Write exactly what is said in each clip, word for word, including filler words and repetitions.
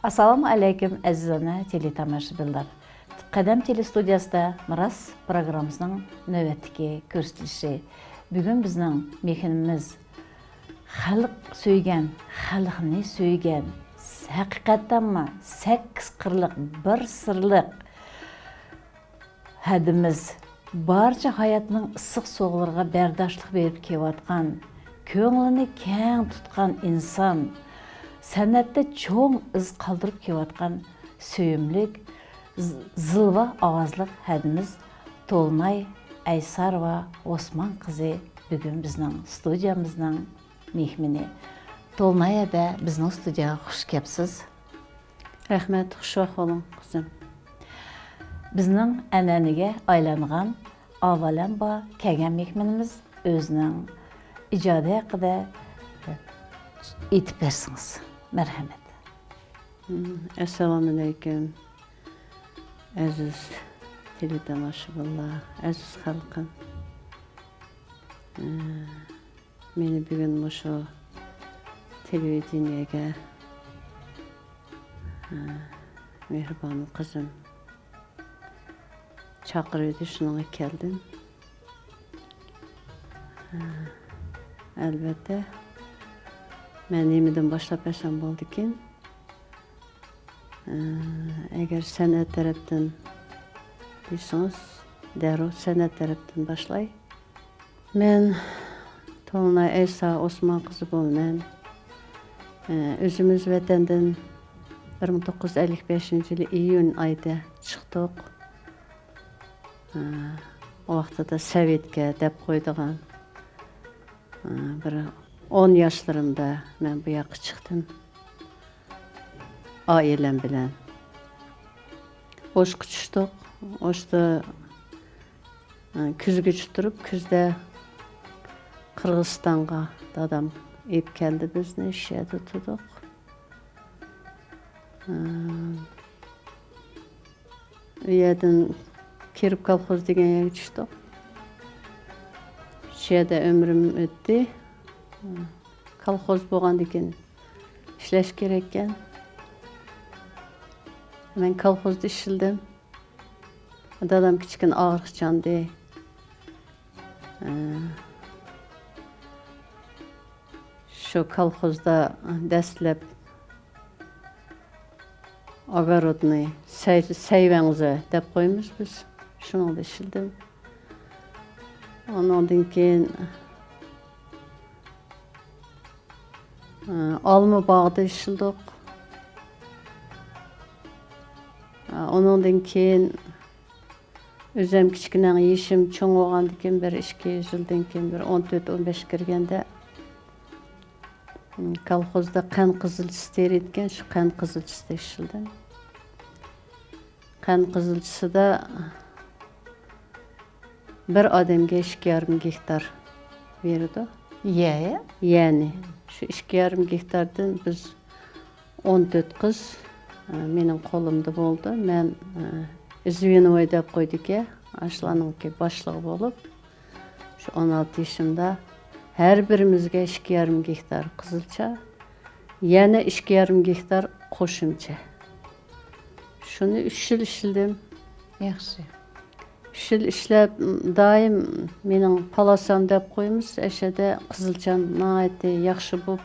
ئاسسالامۇ ئەلەيكۇم، ئەزىزانە تېلېتاماشىبىنلار. قەدەم تېلېستۇدىيەسىدە مىراس پروگراممىسىنىڭ نۆۋەتتىكى كۆرسىتىلىشى. بۈگۈن بىزنىڭ مېھمىنىمىز خەلق سۆيگەن، خەلقنى سۆيگەن، ھەقىقەتەنمۇ سەككىز قىرلىق، بىر سىرلىق، ھەدىمىز بارچە ھاياتنىڭ ئىسسىق سوغۇقلىرىغا بەرداشلىق بېرىپ كېلىۋاتقان، كۆڭلىنى كەڭ تۇتقان ئىنسان، سەنئەتتە چوڭ ئىز قالدۇرۇپ كېلىۋاتقان سۆيۈملۈك، ز-، زىلۋا ئاۋازلىق ھەدىمىز تولۇناي ئەيساروۋا ئوسمان قىزى بۈگۈن بىزنىڭ ستۇدىيەمىزنىڭ مېھمىنى. تولۇناي ھەدە، بىزنىڭ ستۇدىيەگە خۇش كەپسىز. رەھمەت، خۇش ۋاق بولۇڭ، قىزىم. بىزنىڭ ئەنئەنىگە ئايلانغان ئاۋۋالەمبا كەلگەن مېھمىنىمىز ئۆزىنىڭ ئىجادى ھەققىدە ئېيتىپ بەرسىڭىز. مەرھەمەت. مم، ئەسسالامۇئەلەيكۇم، ئەزىز تېلېتاماشىبىنلار، ئەزىز خەلقىم. مم. مېنى بۈگۈن مۇشۇ تېلېۋىدېنىيەگە، ھە، مېھرىبان قىزىم چاقىرىۋىدى، شۇنىڭغا كەلدىم. ھە، ئەلۋەتتە، مەن نېمىدىن باشلاپ بەرسەم بولىدىكىن؟ ھە، ئەگەر سەنئەت تەرەپتىن دېسىڭىز، دەررۇ سەنئەت تەرەپتىن باشلاي. مەن تولۇناي ئەيسا ئوسمان قىزى بولىمەن. ئۆزىمىز ۋەتەندىن بىر مىڭ توققۇز يۈز ئەللىك بەشىنچى يىلى ئىيۇن ئايدا چىقتۇق. ئۇ ۋاقتىدا سوۋېتكە دەپ قويىدىغان، بىر ئون ياشلىرىمدا مەن بۇ ياققا چىقتىم. ئائىلەم بىلەن ئوشقا چۈشتۇق. ئوشتا، ئە، كۈزگىچە تۇرۇپ، كۈزدە قىرغىزىستانغا دادام ئېلىپ كەلدى بىزنى، شۇ يەردە تۇردۇق. ئە، ئۇ يەردىن كىرىپ كالخوز دېگەن يەرگە چۈشتۇق. شۇ يەردە ئۆمرۈم ئۆتتى. كالخوز بولغاندىكىن ئىشلەش كېرەككەن. مەن كالخوزدا ئىشلىدىم. دادام كىچىككىنە ئاغرىقچاندى. شۇ كالخوزدا دەسلەپ ئاگورودنى سەي-، سەيۋەڭزە دەپ قويىمىز بىز. شۇنىڭدا ئىشلىدىم. ئۇنىڭدىن كېيىن، ئە، ئالما باغدا ئىشلىدۇق. ئە، ئۇنىڭدىن كېيىن ئۆزۈم كىچىككىنە يېشىم چوڭ بولغاندىكىن، بىر ئىككى يىلدىن كېيىن، بىر ئون تۆت، ئون بەش كىرگەندە، كالخوزدا قەنت قىزىلچىسى تېرىيدىكەن، شۇ قەنت قىزىلچىسىدا ئىشلىدىم. قەنت قىزىلچىسىدا بىر ئادەمگە ئىككى يارىم گېكتار بېرىدۇ. يە، يە. يەنى، شۇ ئىككى يارىم گېكتاردىن بىز ئون تۆت قىز، ئە، مېنىڭ قولۇمدا بولدى. مەن، ئە، زۋيونوۋوي دەپ قويدىكەن، ئاشۇلارنىڭكى باشلىقى بولۇپ، شۇ ئون ئالتە يېشىمدا ھەر بىرىمىزگە ئىككى يارىم گېكتار قىزىلچا، يەنە ئىككى يارىم گېكتار قوشۇمچە. شۇنى ئۈچ يىل ئىشلىدىم. ياخشى. ئۈچ يىل ئىشلەپ، دائىم مېنىڭ پالاسام دەپ قويىمىز، ئەشەدە قىزىلچام ناھايىتى ياخشى بولۇپ،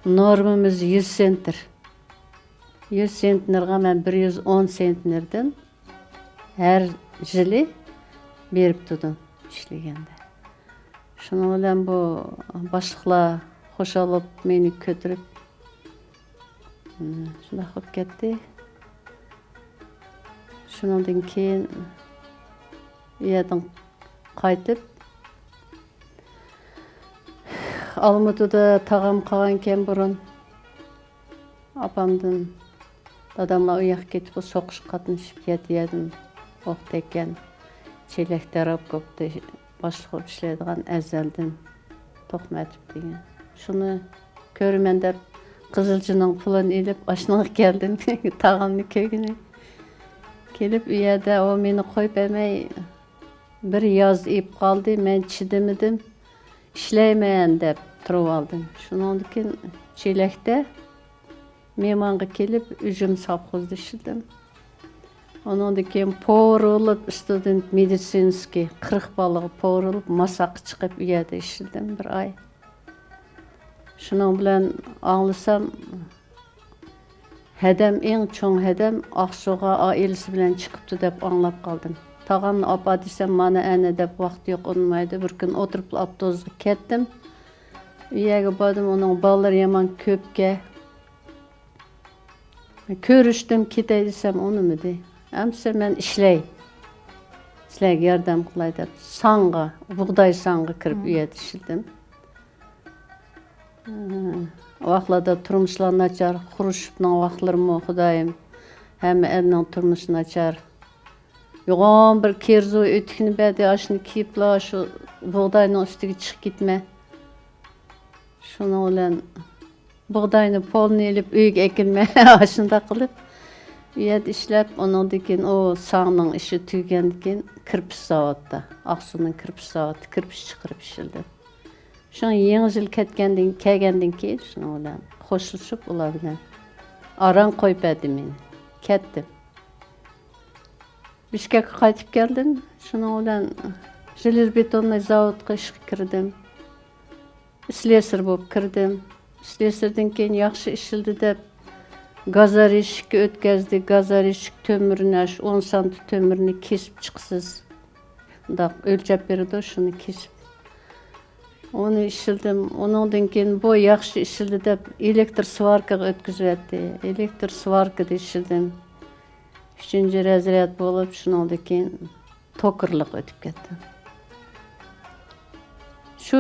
نورمىمىز يۈز سېنتر. يۈز سېنتنېرغا مەن بىر يۈز ئون سېنتنېردىن ھەر يىلى بېرىپ تۇردۇم ئىشلىگەندە. شۇنىڭ بىلەن بۇ باشلىقلار خۇشال بولۇپ مېنى كۆتۈرۈپ، شۇنداق بولۇپ كەتتى. شۇنىڭدىن كېيىن ئۇ يەردىن قايتىپ، ئالمۇتىدا تاغام قالغانىكەن بۇرۇن. ئاپامدىن، داداملار ئۇ ياققا كېتىپ، ئۇ سوقۇشقا قاتنىشىپ، يەتتە يەردىن ئوق تەگكەن، چېلەكتە راپكوپتا باشلىق بولۇپ ئىشلەيدىغان ئەزەلدىن توقماتوف دېگەن. شۇنى كۆرىمەن دەپ، قىزىلچىنىڭ پۇلىنى ئېلىپ، ئاشۇنىڭغا كەلدىم، تاغامنى كۆرگىلى. كېلىپ، ئۇ يەردە ئۇ مېنى قويۇپ بەرمەي، بىر ياز ئېلىپ قالدى، مەن چىدىمىدىم، ئىشلەيمەن دەپ تۇرۇۋالدىم. شۇنىڭدىن كېيىن چېلەكتە مېھمانغا كېلىپ، ئۈجۈم سوۋخوزدا ئىشلىدىم. ئۇنىڭدىن كېيىن پوۋېر بولۇپ، ئىستۇدېنت مېدىتسىنسكىي، قىرىق بالىغا پوۋېر بولۇپ، ماساققا چىقىپ، ئۇ يەردە ئىشلىدىم بىر ئاي. شۇنىڭ بىلەن ئاڭلىسام، ھەدەم، ئەڭ چوڭ ھەدەم ئاقسۇغا ئائىلىسى بىلەن چىقىپتۇ دەپ ئاڭلاپ قالدىم. تاغامنى ئاپار دېسەم، مانا ئەنە دەپ، ۋاقتى يوق، ئۇنىمايدۇ. بىر كۈنى ئولتۇرۇپلا ئاپتوبۇسقا كەتتىم. ئۇ يەرگە باردىم، ئۇنىڭ بالىلىرى يامان كۆپكەن. كۆرۈشتۈم، كېتەي دېسەم، ئۇنىمىدى. ئەمىسە مەن ئىشلەي، سىلەرگە ياردەم قىلاي دەپ، ساڭغا، بۇغداي ساڭغا كىرىپ، ئۇ يەردە ئىشلىدىم. ئۇ ۋاقىتلاردا تۇرمۇشلار ناچار، خرۇشچېۋنىڭ ۋاقىتلىرىمۇ، خۇدايىم، ھەممە ئەلنىڭ تۇرمۇشى ناچار. يوغان بىر كىرزۇ ئۆتۈكنى بەردى، ئاشۇنى كىيىپلا شۇ بۇغداينىڭ ئۈستىگە چىقىپ كېتىمەن. شۇنىڭ بىلەن بۇغداينى، پولنى ئېلىپ ئۆيگە ئەكىلمەي، ئاشۇنداق قىلىپ، ئۇ يەردە ئىشلەپ، ئۇنىڭدىن كېيىن ئۇ ساڭنىڭ ئىشى تۈگىگەندىن كېيىن، كىرپىچ زاۋۇتتا، ئاقسۇنىڭ كىرپىچ زاۋۇتى، كىرپىچ چىقىرىپ ئىشلىدىم. شۇڭا يېڭى يىل كەتكەندىن، كەلگەندىن كېيىن، شۇنىڭ بىلەن خوشلىشىپ، ئۇلار بىلەن ئاران قويۇپ بەردى مېنى. كەتتىم. بىشكەككە قايتىپ كەلدىم. شۇنىڭ بىلەن ژېلېزبېتوننىي زاۋۇتقا ئىشقا كىردىم. ئىسلېسېر بولۇپ كىردىم. ئىسلېسېردىن كېيىن ياخشى ئىشلىدى دەپ، گازارىشىككە ئۆتكەزدى. گازارىشىك تۆمۈرنى، ئاشۇ ئون سانتى تۆمۈرنى كېسىپ چىقىسىز. مۇنداق ئۆلچەپ بېرىدۇ، شۇنى كېسىپ. ئۇنى ئىشلىدىم. ئۇنىڭدىن كېيىن بۇ ياخشى ئىشلىدى دەپ، ئېلېكتر سۋاركىغا ئۆتكۈزۈۋەتتى. ئېلېكتر سۋاركىدا ئىشلىدىم. ئۈچىنچى رەزرىيەت بولۇپ، شۇنىڭدىن كېيىن توكىرلىق ئۆتۈپ كەتتىم. شۇ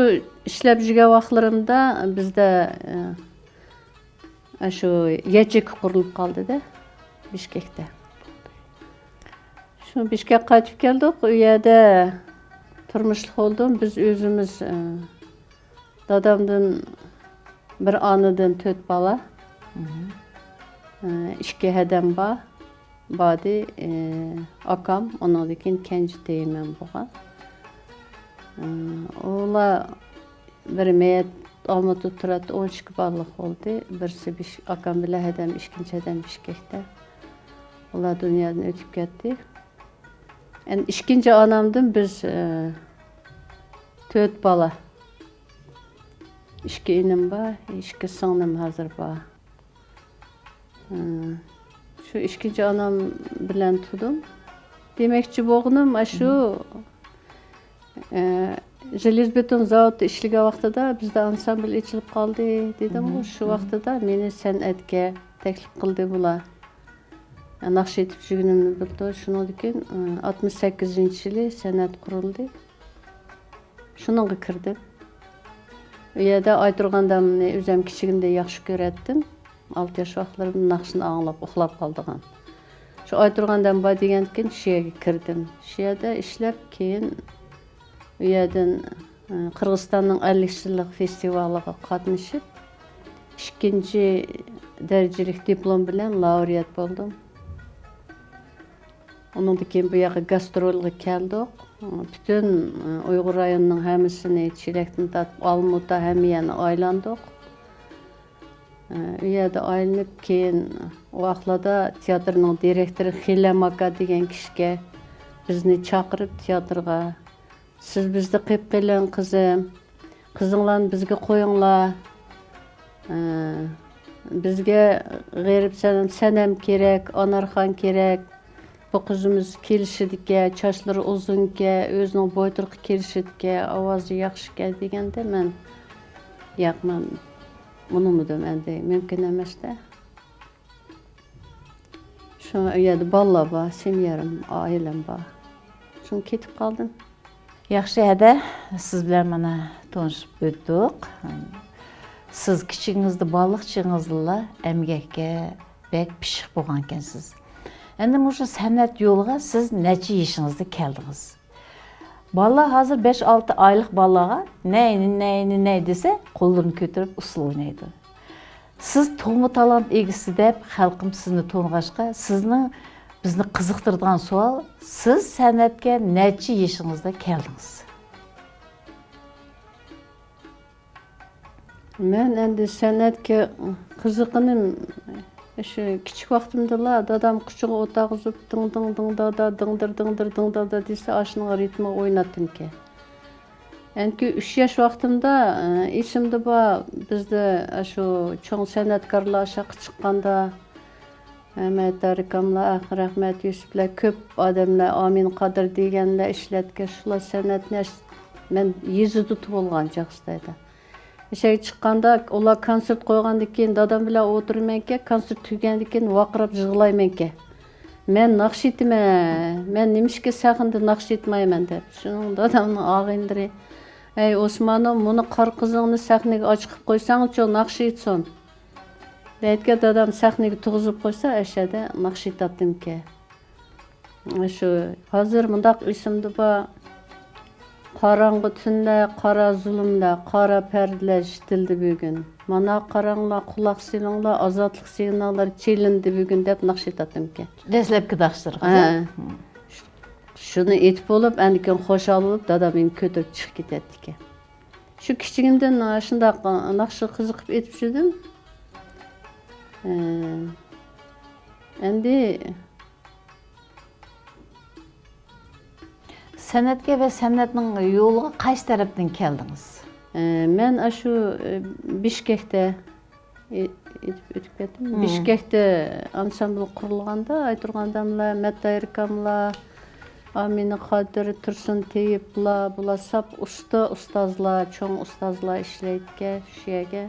ئىشلەپ يۈرگەن ۋاقىتلىرىمدا بىزدە، ئە، شۇ ياچېيكا قۇرۇلۇپ قالدىدە، بىشكەكتە. شۇ بىشكەككە قايتىپ كەلدۇق. ئۇ يەردە تۇرمۇشلۇق بولدۇم. بىز ئۆزىمىز، ئە، دادامدىن بىر ئانىدىن تۆت بالا. مھم. ئە، ئىككى ھەدەم بار. باردى، ئە، ئاكام، ئۇنىڭدىن كېيىن كەنجىتى مەن بولغان. ئە، ئۇلار بىر مەيەت ئالمۇتىدا تۇراتتى، ئون ئىككى بالىلىق بولدى. بىرسى بىش-، ئاكام بىلەن ھەدەم، ئىككىنچى ھەدەم بىشكەكتە. ئۇلار دۇنيادىن ئۆتۈپ كەتتى. ئەنە ئىككىنچى ئانامدىن بىز، ئە، تۆت بالا. ئىككى ئىنىم بار، ئىككى سىڭلىم ھازىر بار. ئە، شۇ ئىككىنچى ئانام بىلەن تۇدۇم. دېمەكچى بولغىنىم، ئاشۇ، ئە، ژېلېزبېتون زاۋۇتتا ئىشلىگەن ۋاقتىدا بىزدە ئانسامبىل ئېچىلىپ قالدى دېدىمغۇ. شۇ ۋاقتىدا مېنى سەنئەتكە تەكلىپ قىلدى بۇلار. ناخشا ئېيتىپ يۈرگىنىمنى بىلىدۇ. شۇنىڭدىن كېيىن، ئاتمىش سەككىزىنچى يىلى سەنئەت قۇرۇلدى. شۇنىڭغا كىردىم. ئۇ يەردە ئايتۇرغان دامنى ئۆزۈم كىچىكىمدە ياخشى كۆرەتتىم. ئالتە ياش ۋاقىتلىرىمدا ناخشىنى ئاڭلاپ ئۇخلاپ قالىدىغان. شۇ ئايتۇرغان دام بار دېگەندىكىن شۇ يەرگە كىردىم. شۇ يەردە ئىشلەپ، كېيىن ئۇ يەردىن، ئى، قىرغىزىستاننىڭ ئەللىك يىللىق فېستىۋالىغا قاتنىشىپ، ئىككىنچى دەرىجىلىك دىپلوم بىلەن لاۋرېئات بولدۇم. ئۇنىڭدىن كېيىن بۇ ياققا گاسترولغا كەلدۇق. پۈتۈن، ئۇيغۇر رايونىنىڭ ھەممىسىنى چېلەكتىن تارتىپ ئالمۇتا ھەممە يەرنى ئايلاندۇق. ئۇ يەردە ئايلىنىپ، كېيىن ئۇ ۋاقىتلاردا تىياتىرنىڭ دىرېكتورى خېلەم ئاكا دېگەن كىشىگە بىزنى چاقىرىپ تىياتىرغا، سىز بىزدە قېلىپ قېلىڭ، قىزىم. قىزىڭلارنى بىزگە قويۇڭلار. ئە، بىزگە غېرىب سەنەم، سەنەم كېرەك، ئانارخان كېرەك. بۇ قىزىمىز كېلىشىدىكەن، چاچلىرى ئۇزۇنكەن، ئۆزىنىڭ بوي تۇرقى كېلىشىدىكەن، ئاۋازى ياخشىكەن دېگەندە مەن، ياق، مەن ئۇنىمىدىم ئەمدى، مۇمكىن ئەمەستە. شۇڭا ئۇ يەردە بالىلار بار، سېميام، ئائىلەم بار. شۇڭا كېتىپ قالدىم. ياخشى، ھەدە، سىز بىلەن مانا تونۇشۇپ ئۆتتۇق. سىز كىچىكىڭىزدە، بالىلىق چېغىڭىزدىلا ئەمگەككە بەك پىششىق بولغانىكەنسىز. ئەمدى مۇشۇ سەنئەت يولىغا سىز نەچچە يېشىڭىزدا كەلدىڭىز؟ بالىلار ھازىر بەش-ئالتە ئايلىق بالىلارغا نەينى، نەينى، نەي دېسە، قوللىرىنى كۆتۈرۈپ ئۇسسۇل ئوينايدۇ. سىز تۇغما تالانت ئىگىسى دەپ خەلقىم سىزنى تونۇغاچقا، سىزنىڭ، بىزنى قىزىقتۇرىدىغان سوئال، سىز سەنئەتكە نەچچە يېشىڭىزدا كەلدىڭىز؟ مەن ئەمدى سەنئەتكە قىزىققىنىم شۇ كىچىك ۋاقتىمدىلا، دادام قۇچىقىغا ئولتۇرغۇزۇپ، دىڭ دىڭ دىڭ دادا، دىڭدىر دىڭدىر دىڭ دادا دېسە، ئاشۇنىڭ رىتمىغا ئويناتتىمكەن. ئەنكى ئۈچ ياش ۋاقتىمدا، ئە، ئېسىمدە بار، بىزدە ئاشۇ چوڭ سەنئەتكارلار ئاشاققا چىققاندا، مەمەت تارىكاملار، رەھمەت يۈسۈپلەر، كۆپ ئادەملەر، ئامىن قادىر دېگەنلەر ئىشلەتكەن شۇلار سەنئەتنى ئەش-، مەن يېزىدا تۇغۇلغان چاغستايدا. ئىشەگە چىققاندا ئۇلار كونسېرت قويغاندىن كېيىن دادام بىلەن ئولتۇرىمەنكەن، كونسېرت تۈگىگەندىن كېيىن ۋارقىراپ يىغلايمەنكەن. مەن ناخشا ئېيتىمەن، مەن نېمىشقا سەھنىدە ناخشا ئېيتمايمەن دەپ. شۇنىڭ دادامنىڭ ئاغىنىلىرى، ئەي ئوسمانوم، مۇنۇ قارا قىزىڭنى سەھنىگە ئاچىقىپ قويساڭچۇ، ناخشا ئېيتسۇن. دەيدىكەن، دادام سەھنىگە تۇغۇزۇپ قويسا، ئەشەدە ناخشا ئېيتاتتىمكەن. شۇ ھازىر مۇنداق ئېسىمدە بار، قاراڭغۇ تۈنلەر، قارا زۇلۇملار، قارا پەردىلەر يېشىتىلدى بۈگۈن. مانا قاراڭلار، قۇلاق سېلىڭلار، ئازادلىق سىگناللىرى چېلىندى بۈگۈن دەپ ناخشا ئېيتاتتىمكەن. دەسلەپكى ناخشىلىرىغا. ھە. شۇنى ئېيتىپ بولۇپ، ئاندىن كېيىن خۇشال بولۇپ، دادام مېنى كۆتۈرۈپ چىقىپ كېتەتتىكەن. شۇ كىچىكىمدىن شۇنداق ناخشىغا قىزىقىپ ئېيتىپ يۈردۈم. ئە، ئەمدى سەنئەتكە ۋە سەنئەتنىڭ يولىغا قايسى تەرەپتىن كەلدىڭىز؟ ئە، مەن ئاشۇ، ئە، بىشكەكتە ئېيتىپ ئۆتۈپ كەتتىم. مم. بىشكەكتە ئانسامبىل قۇرۇلغاندا، ئايتۇرغان داملا، مەتتايىر كاملا، ئامىنە قادىر، تۇرسۇن تېيىپ، بۇلار، بۇلار ساپ ئۇستا ئۇستازلار، چوڭ ئۇستازلار ئىشلەيدىكەن، شۇ يەرگە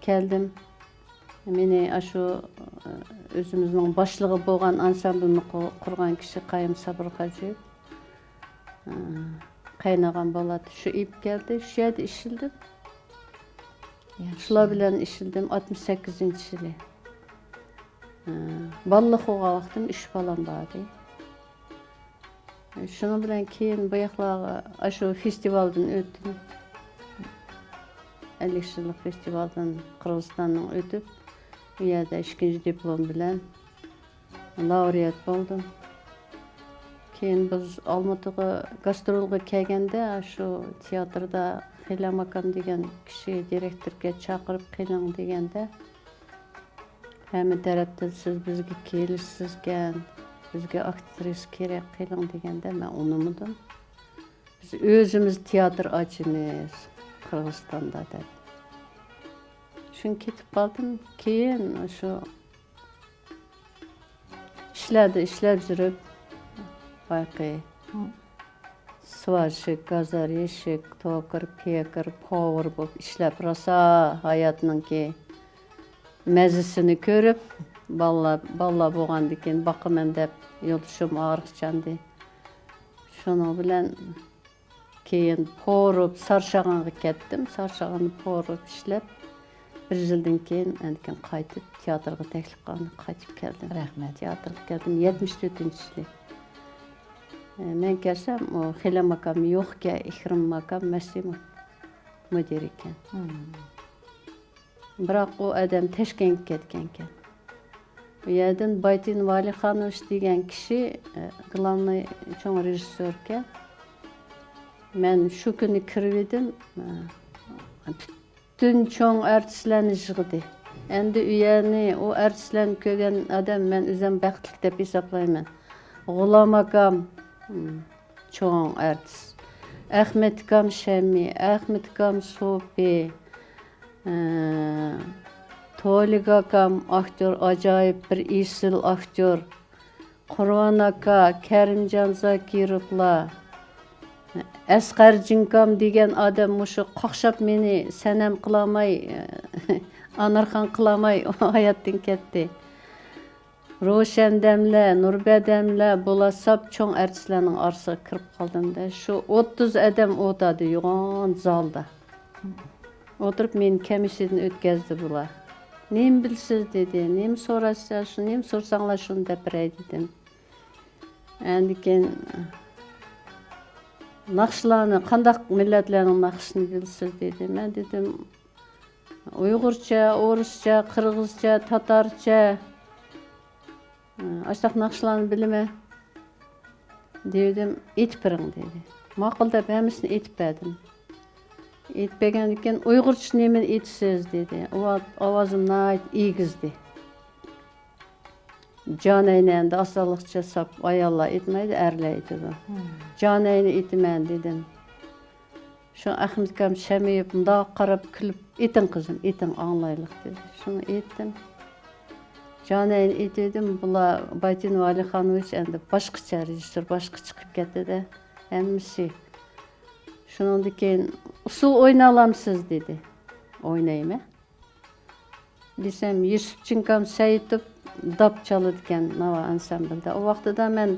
كەلدىم. مېنى ئاشۇ، ئۆزىمىزنىڭ باشلىقى بولغان ئانسامبىلنى قۇ-، قۇرغان كىشى قايۇم سابىر خاجىيېۋ. قاينىغان بولاتتى. شۇ ئېلىپ كەلدى. شۇ يەردە ئىشلىدىم. ياخشى. شۇلار بىلەن ئىشلىدىم ئاتمىش سەككىزىنچى يىلى. بالىلىق بولغان ۋاقتىم ئۈچ بالام بار ئىدى. شۇنىڭ بىلەن كېيىن بۇ ياقلارغا ئاشۇ فېستىۋالدىن ئۆتتۈم. ئەللىك يىللىق فېستىۋالدىن قىرغىزىستاندىن ئۆتۈپ، ئۇ يەردە ئىككىنچى دىپلوم بىلەن لاۋرېئات بولدۇم. كېيىن بىز ئالمۇتىغا گاسترولغا كەلگەندە، شۇ تىياتىردا خېلەم ئاكام دېگەن كىشى دىرېكتورغا چاقىرىپ قېلىڭ دېگەندە، ھەممە تەرەپتىن سىز بىزگە كېلىشسىزكەن، بىزگە ئاكترىسا كېرەك، قېلىڭ دېگەندە مەن ئۇنىمىدىم. بىز ئۆزىمىز تىياتىر ئاچىمىز قىرغىزىستاندا دەپ. شۇڭا كېتىپ قالدىم. كېيىن شۇ ئىشلاردا ئىشلەپ يۈرۈپ، بايىقى سۋارشىك، گازار يېشىك، توكار، پېكار، پوۋېر بولۇپ ئىشلەپ، راسا ھاياتنىڭكى مەززىسىنى كۆرۈپ، بالىلار، بالىلار بولغاندىن كېيىن باقىمەن دەپ يولدىشىم ئاغرىقچاندى. شۇنىڭ بىلەن كېيىن پورۇپ سارشاغانغا كەتتىم. سارشاغاندا پورۇپ ئىشلەپ، بىر يىلدىن كېيىن ئاندىن كېيىن قايتىپ تىياتىرغا تەكلىپ قىلغاندا قايتىپ كەلدىم. رەھمەت. تىياتىرغا كەلدىم يەتمىش تۆتىنچى يىلى. ئە، مەن كەلسەم، ئۇ خېلەم ئاكام يوقكەن، ئىكرىم ئاكام مەسىمۇ مۇدىر ئىكەن. مم. بىراق ئۇ ئادەم تەشكەنتكە كەتكەنكەن. ئۇ يەردىن بايتىن ۋالىخانوۋىچ دېگەن كىشى، ئە، گلامنىي چوڭ رېژىسسوركەن. مەن شۇ كۈنى كىرىۋىدىم، ئە، پۈتۈن چوڭ ئارتىسلارنى يىغدى. ئەمدى ئۇ يەرنى، ئۇ ئارتىسلارنى كۆرگەن ئادەم مەن ئۆزۈم بەختلىك دەپ ھېسابلايمەن. غۇلام ئاكام، چوڭ ئارتىس. ئەخمەتكام شەمى، ئەخمەتكام سوپى، ئە، تولىگاكام ئاكتيور، ئاجايىپ بىر ئېسىل ئاكتيور. قۇرۋان ئاكا، كەرىمجان زاكىروۋلار، ئەسقەر جىڭكام دېگەن ئادەم مۇشۇ قاقشاپ مېنى سەنەم قىلالماي، ئانارخان قىلالماي ھاياتتىن كەتتى. روشەن دەملەر، نۇربەدەملەر، بۇلار ساپ چوڭ ئارتىسلارنىڭ ئارىسىغا كىرىپ قالدىم-دە. شۇ ئوتتۇز ئادەم ئولتۇردى يوغان زالدا. ئولتۇرۇپ مېنى كەمىشىدىن ئۆتكەزدى بۇلار. نېمە بىلىسىز دېدى. نېمە سوراشسا، شۇ نېمە سورىساڭلار شۇنى دەپ بېرەي دېدىم. ئاندىن كېيىن ناخشىلارنى، قانداق مىللەتلەرنىڭ ناخشىسىنى بىلىسىز دېدى. مەن دېدىم، ئۇيغۇرچە، ئورۇسچە، قىرغىزچە، تاتارچە، ئاشۇنداق ناخشىلارنى بىلىمەن دېدىم. ئېيتىپ بېرىڭ دېدى. ماقۇل دەپ ھەممىسىنى ئېيتىپ بەردىم. ئېيتىپ بەرگەندىن كېيىن، «ئۇيغۇرچە نېمىنى ئېيتىسىز؟» دېدى. ئۇ ۋاقىت ئاۋازىم ناھايىتى ئېگىزدى. جانەينى ئەمدى ئاسانلىقچە ساپ ئاياللار ئېيتمايدۇ، ئەرلەر ئېيتىدۇ. مم. «جانەينى ئېيتىمەن» دېدىم. شۇ ئەخمىدكام شەمىيىپ مۇنداق قاراپ كۈلۈپ، «ئېيتىڭ قىزىم، ئېيتىڭ، ئاڭلايلۇق» دېدى. شۇنى ئېيتتىم. جانەينى ئېيتىۋىدىم، بۇلار بايتىن ۋالىخانوۋىچ ئەمدى باشقىچە، رېژىسسور باشقا چىقىپ كەتتى-دە، ھەممىسى. شۇنىڭدىن كېيىن، «ئۇسسۇل ئويناۋالامسىز؟» دېدى. «ئوينايمەن» دېسەم، يۈسۈپجىنكام سەئىتوف داپ چالىدىكەن ناۋا ئانسامبىلدا. ئۇ ۋاقتىدا مەن،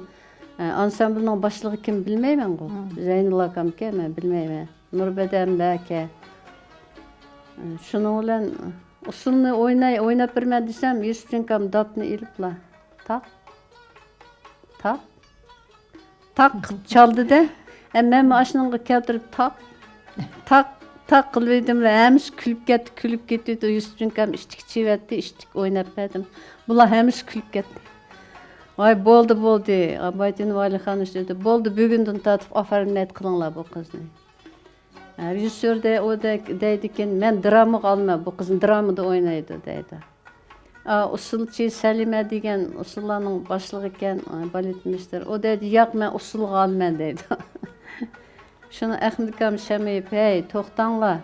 ئە، ئانسامبىلنىڭ باشلىقى كىم بىلمەيمەنغۇ. مم. زەينۇللا ئاكامكەن، مەن بىلمەيمەن. نۇربەدەملەركەن. ئە، شۇنىڭ بىلەن ئۇسسۇلنى ئويناي، ئويناپ بېرىمەن دېسەم، يۈسۈپجىنكام داپنى ئېلىپلا، تاق، تاق، تاق قىلىپ چالدى-دە. ئە، مەنمۇ ئاشۇنىڭغا كەلتۈرۈپ تاق، تاق، تاق قىلىۋىدىم. ھەممىسى كۈلۈپ كەتتى، كۈلۈپ كېتىۋىدى. يۈسۈپجىنكام ئىشتىك چىۋەتتى، ئىشتىك ئويناپ بەردىم. بۇلار ھەممىسى كۈلۈپ كەتتى. «ۋاي، بولدى، بولدى. بايتىن ۋالىخانوۋىچ» دېدى. «بولدى، بۈگۈندىن تارتىپ ئافەرمەت قىلىڭلار بۇ قىزنى.» رېژىسسور دە-، ئۇ دە-، دەيدىكەن، «مەن درامىغا ئالىمەن، بۇ قىزنى درامىدا ئوينايدۇ» دەيدۇ. ئا، ئۇسسۇلچى سەلىمە دېگەن ئۇسسۇللارنىڭ باشلىقى ئىكەن، ئا، بالېتمېستېر. ئۇ دەيدۇ، «ياق، مەن ئۇسسۇلغا ئالىمەن» دەيدۇ. شۇنى ئەخمىدكام شەمىيىپ، «ھەي، توختاڭلار،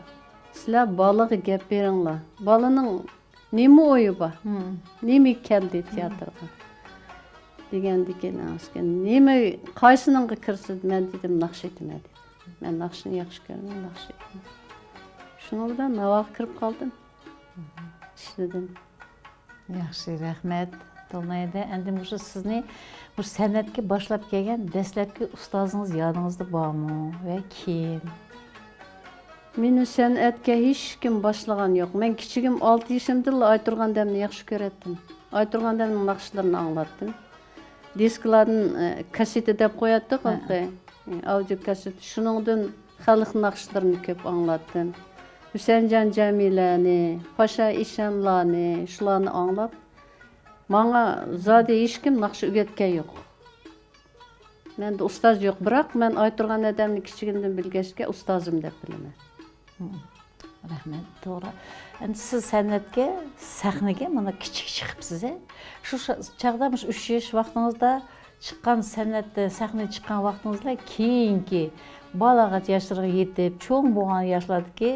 سىلەر بالىغا گەپ بېرىڭلار. بالىنىڭ نېمە ئويى بار؟ مم. نېمە كەلدى تىياتىرغا؟» دېگەندىكىن، ئەڭسىكەن، «نېمە، قايسىنىڭغا كىرسۇن؟» مەن دېدىم، «ناخشا ئېيتىمەن» دېدىم. مەن ناخشىنى ياخشى كۆرىمەن، ناخشا ئېيتىمەن. شۇنىڭ بىلەن ناۋاغا كىرىپ قالدىم. ئىشلىدىم. ياخشى، رەھمەت. تولۇنايدە، ئەمدى مۇشۇ سىزنى مۇشۇ سەنئەتكە باشلاپ كەلگەن دەسلەپكى ئۇستازىڭىز يادىڭىزدا بارمۇ ۋە كىم؟ مېنى سەنئەتكە ھېچكىم باشلىغان يوق. مەن كىچىكىم ئالتە يېشىمدىلا ئايتۇرغان دەمنى ياخشى كۆرەتتىم. ئايتۇرغان دەمنىڭ ناخشىلىرىنى ئاڭلايتتىم. دىسكىلاردىن، ئە، كاسسېتا دەپ قوياتتۇق ھە. ھېلىقى، ئاۋدىيو كاسسېتا. شۇنىڭدىن خەلق ناخشىلىرىنى كۆپ ئاڭلايتتىم. ھۈسەنجان جەمىلەنى، پاشا ئىشانلارنى، شۇلارنى ئاڭلاپ، ماڭا زادى ھېچكىم ناخشا ئۆگەتكەن يوق. مەندە ئۇستاز يوق، بىراق مەن ئايتۇرغان ئادەمنى كىچىكىمدىن بىلگەچكە ئۇستازىم دەپ بىلىمەن. مم. رەھمەت، توغرا. ئەمدى سىز سەنئەتكە، سەھنىگە مانا كىچىك چىقىپسىز، ھە؟ شۇ شا-، چاغدا، مۇشۇ ئۈچ ياش ۋاقتىڭىزدا چىققان سەنئەتتە، سەھنىگە چىققان ۋاقتىڭىزدا كېيىنكى بالىغەت ياشلىرىغا يېتىپ، چوڭ بولغان ياشلاردىكى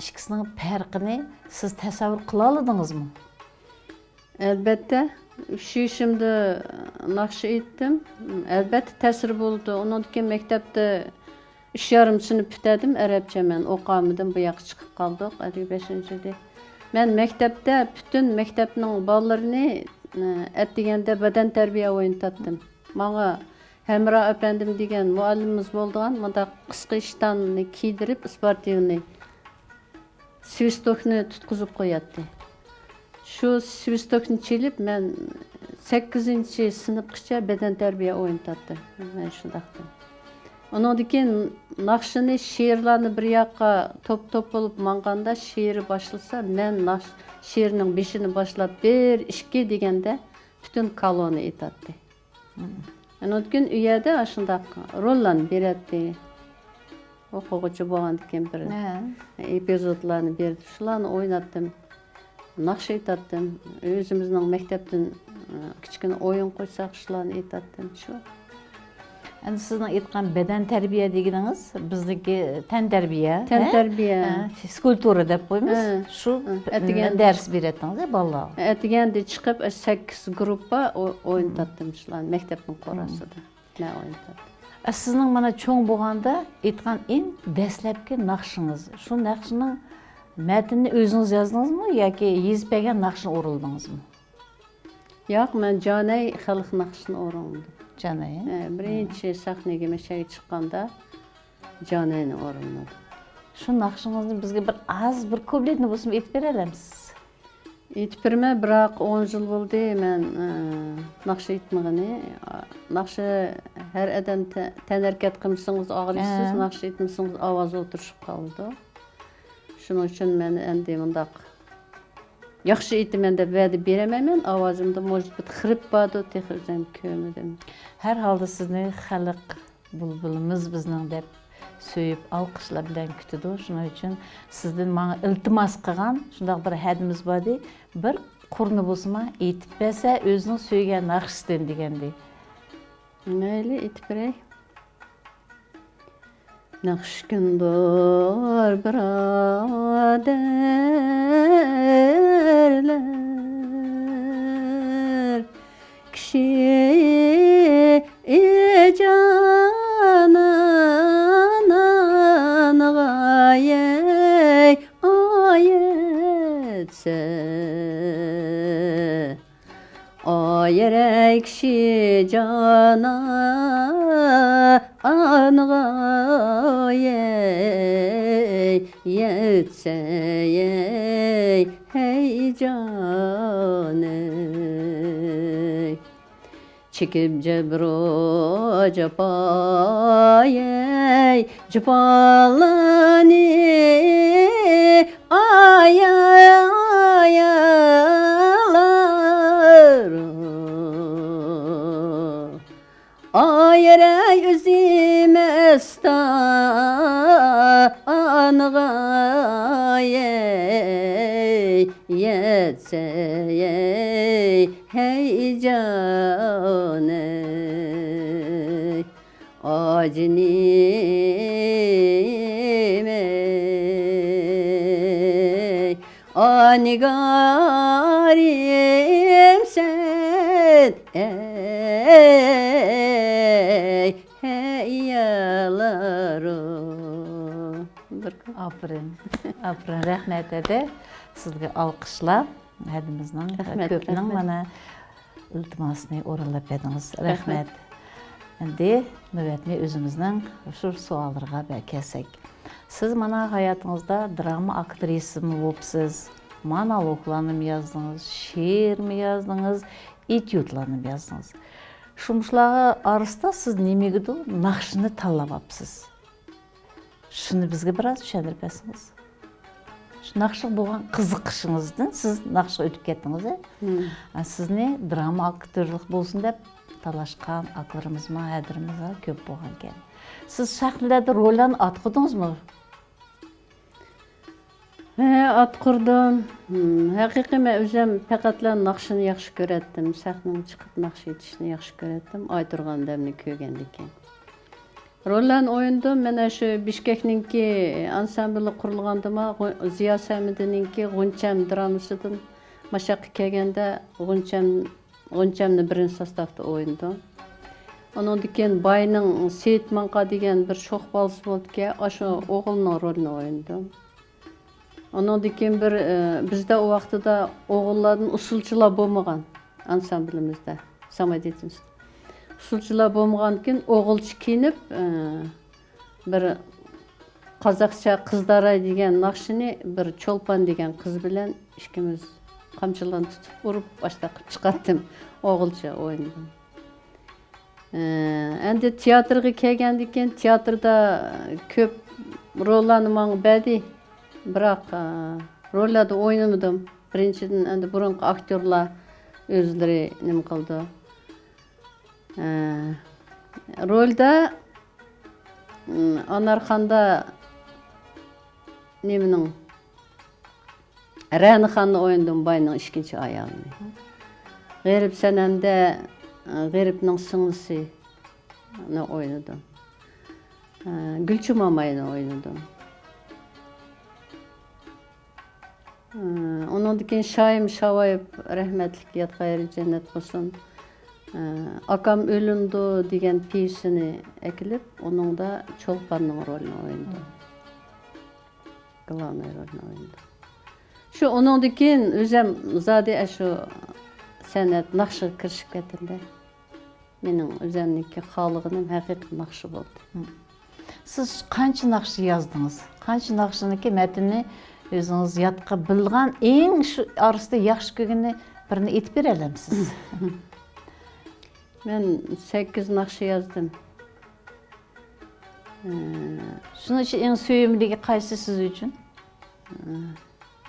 ئىككىسىنىڭ پەرقىنى سىز تەسەۋۋۇر قىلالىدىڭىزمۇ؟ ئەلبەتتە، ئۈچ يېشىمدا ناخشا ئېيتتىم. ئەلبەتتە، تەسىر بولدى. ئۇنىڭدىن كېيىن مەكتەپتە ئۈچ يارىم سىنىپ پۈتتۈردۈم، ئەرەبچە مەن ئوقۇالمىدىم، بۇ ياققا چىقىپ قالدۇق، ئەللىك بەشىنچى يىلى. مەن مەكتەپتە پۈتۈن مەكتەپنىڭ بالىلىرىنى، ئە، ئەتىگەندە بەدەن تەربىيە ئوينىتاتتىم. ماڭا ھەمرا ئەپەندىم دېگەن مۇئەللىمىمىز بولىدىغان، مۇنداق قىسقا ئىشتاننى كىيدۈرۈپ، سپورتىۋنىي، سۋىستوكنى تۇتقۇزۇپ قوياتتى. شۇ سۋىستوكنى چېلىپ، مەن سەككىزىنچى سىنىپقىچە بەدەن تەربىيە ئوينىتاتتىم. مەن شۇنداقتىم. ئۇنىڭدىن كېيىن ناخشىنى، شېئىرلارنى بىر ياققا توپ-توپ بولۇپ ماڭغاندا، شېئىر باشلىسا، مەن ناخش-، شېئىرنىڭ بېشىنى باشلاپ، بىر، ئىككى دېگەندە، پۈتۈن كالونى ئېيتاتتى. مم. ئۇنىڭدىن كېيىن ئۇ يەردە ئاشۇنداق روللارنى بېرەتتى. ئوقۇغۇچى بولغاندىكىن بىر ھە. ئېپىزودلارنى بېرىپ، شۇلارنى ئويناتتىم. ناخشا ئېيتاتتىم. ئۆزىمىزنىڭ مەكتەپتىن، ئى، كىچىككىنە ئويۇن قويساق، شۇلارنى ئېيتاتتىم. شۇ. ئەمدى سىزنىڭ ئېيتقان بەدەن تەربىيە دېگىنىڭىز بىزنىڭكى تەن تەربىيە، تەن ھە؟ تەربىيە. ھە، فىزكۇلتۇرا دەپ قويىمىز. ھە. شۇ ھە. ئەتىگەن دەرس بېرەتتىڭىز، ھە، بالىلارغا. ئەتىگەندە چىقىپ، سەككىز گۇرۇپپا ئو-، ئوينىتاتتىم شۇلارنى مەكتەپنىڭ قوراسىدا. مەن ئوينىتاتتىم. ئە، سىزنىڭ مانا چوڭ بولغاندا ئېيتقان ئەڭ دەسلەپكى ناخشىڭىز، شۇ ناخشىنىڭ مەتنىنى ئۆزىڭىز يازدىڭىزمۇ ياكى يېزىپ بەرگەن ناخشىنى ئورۇنلىدىڭىزمۇ؟ ياق، مەن جانەي خەلق ناخشىسىنى ئورۇنلىدىم. جانەي؟ ھە، بىرىنچى سەھنىگە مەشەگە چىققاندا جانەينى ئورۇنلىدىم. شۇ ناخشىڭىزنى بىزگە بىر ئاز، بىر كۇپلېتنى بولسىمۇ ئېيتىپ بېرەلەمسىز؟ ئېيتىپ بېرىمەن، بىراق ئون يىل بولدى مەن، ئى، ناخشا ئېيتمىغىنى. ناخشا، ھەر ئادەم تە-، تەنھەرىكەت قىلمىسىڭىز ئاغرىيسىز، ھە. ناخشا ئېيتمىسىڭىز ئاۋاز ئولتۇرۇشۇپ قالىدۇ. شۇنىڭ ئۈچۈن مەن ئەمدى مۇنداق ياخشى ئېيتىمەن دەپ ۋەدە بېرەلمەيمەن. ئاۋازىمدا، موژىت، بىر خىرىپ باردۇ، تېخى ئۆزۈم كۆرمىدىم. ھەر ھالدا سىزنى خەلق بۇلبۇلىمىز بىزنىڭ دەپ سۆيۈپ ئالقىشلار بىلەن كۈتىدۇ. شۇنىڭ ئۈچۈن سىزدىن ماڭا ئىلتىماس قىلغان شۇنداق بىر ھەدىمىز باردى. بىر قۇرنى بولسىما ئېيتىپ بەرسە ئۆزىنىڭ سۆيگەن ناخشىسىدىن دېگەندى. مەيلى، ئېيتىپ بېرەي. ناخشىكۈندۇر بۇرادەرلەر، كىشى جانانغا يەي ئايەتسە. ئايرەي كىشى جانانغا يەي، يەتسە يەي، ھەي جانەي. چېكىپ جەبرۇ جاپا يەي، جاپالارنى ئايايلارۇ. ئايرەي ئۆزى مەستانغا يەي، يەتسە يەي، ھەي جانەي. ئاجىنىمەي، ئا نىگارىم سەن، ئەي ھەييالارۇ. ئاپىرىن، ئاپىرىن، رەھمەت ھەدە. سىزگە ئالقىشلار. ھەدىمىزنىڭ رەھمەت، كۆپنىڭ رەھمەت. مانا ئىلتىماسىنى ئورۇنلاپ بەردىڭىز. رەھمەت. رەھمەت. ئەمدى نۆۋەتنى ئۆزىمىزنىڭ شۇ سوئاللىرىغا بە-، كەلسەك. سىز مانا ھاياتىڭىزدا دراما ئاكترىسىمۇ بوپسىز، مونولوگلارنىمۇ يازدىڭىز، شېئىرمۇ يازدىڭىز، ئېتيۇدلارنىمۇ يازدىڭىز. شۇمۇشلارغا ئارىسىدا سىز نېمىگىدۇر ناخشىنى تاللاۋاپسىز؟ شۇنى بىزگە بىراز چۈشەندۈرۈپ بەرسىڭىز. شۇ ناخشىغا بولغان قىزىقىشىڭىزدىن سىز ناخشىغا ئۆتۈپ كەتتىڭىز، ھە؟ مم. ئە، سىزنى دراما ئاكتورلۇق بولسۇن دەپ تالاشقان ئاكىلىرىمىزمۇ، ھەدىلىرىمىزمۇ كۆپ بولغانىكەن. سىز سەھنىلەردە روللارنى ئاتقۇدىڭىزمۇ؟ ھە، ئاتقۇردۇم. مم، ھەقىقىي مەن ئۆزۈم پەقەتلا ناخشىنى ياخشى كۆرەتتىم. سەھنىگە چىقىپ ناخشا ئېيتىشنى ياخشى كۆرەتتىم، ئايتۇرغان ئادەمنى كۆرگەندىن كېيىن. روللارنى ئوينىدىم. مەن ئاشۇ بىشكەكنىڭكى ئانسامبىلى قۇرۇلغاندىمۇ، غۇ-، زىيا سەمىدىنىڭكى غۇنچەم درامىسىدىن ماشاققا كەلگەندە غۇنچەم، غۇنچەمنى بىرىنچى سوستاۋتا ئوينىدىم. ئۇنىڭدىن كېيىن باينىڭ سېيىت ماڭقا دېگەن بىر شوخ بالىسى بولىدىكەن، ئاشۇ ئوغلىنىڭ رولىنى ئوينىدىم. ئۇنىڭدىن كېيىن بىر، ئە، بىزدە ئۇ ۋاقتىدا ئوغۇللاردىن ئۇسسۇلچىلار بولمىغان، ئانسامبىلىمىزدا، سامودېيتېلنىست. ئۇسسۇلچىلار بولمىغاندىكىن ئوغۇلچە كىيىنىپ، ئە، بىر قازاقچە قىزداراي دېگەن ناخشىنى بىر چولپان دېگەن قىز بىلەن ئىككىمىز قامچىلارنى تۇتۇپ ئۇرۇپ ئاشۇنداق قىلىپ چىقاتتىم، ئوغۇلچە ئوينىدىم. ئەمدى تىياتىرغا كەلگەندىن كېيىن، تىياتىردا كۆپ روللارنى ماڭا بەردى. بىراق، روللاردا ئوينىمىدىم. بىرىنچىدىن، ئەمدى بۇرۇنقى ئاكتيورلار ئۆزلىرى نېمە قىلىدۇ. رولدا، ئانارخاندا نېمىنىڭ، رەنىخاننى ئوينىدىم، باينىڭ ئىككىنچى ئايالىنى. غېرىب سەنەمدە، ئە، غېرىبنىڭ سىڭلىسىنى ئوينىدىم. ئە، گۈلچى ماماينى ئوينىدىم. ئە، ئۇنىڭدىن كېيىن شايىم شاۋايېف رەھمەتلىك، ياتقان يېرى جەننەت بولسۇن. ئە، ئاكام ئۆلۈمدۇ دېگەن پيېسىنى ئەكېلىپ، ئۇنىڭدا چولپاننىڭ رولىنى ئوينىدىم. گلانوي رولنى ئوينىدىم. شۇ ئۇنىڭدىن كېيىن ئۆزۈم زادى ئاشۇ سەنئەت، ناخشىغا كىرىشىپ كەتتىم-دە. مېنىڭ ئۆزۈمنىڭكى خالىغىنىم ھەقىقىي ناخشا بولدى. سىز قانچە ناخشا يازدىڭىز؟ قانچە ناخشىنىڭكى مەتنىنى ئۆزىڭىز يادقا بىلغان، ئەڭ شۇ ئارىسىدا ياخشى كۆرگىنى بىرنى ئېيتىپ بېرەلەمسىز؟ مەن سەككىز ناخشا يازدىم. شۇنىڭ ئىچىدە ئەڭ سۆيۈملۈكى قايسى سىز ئۈچۈن؟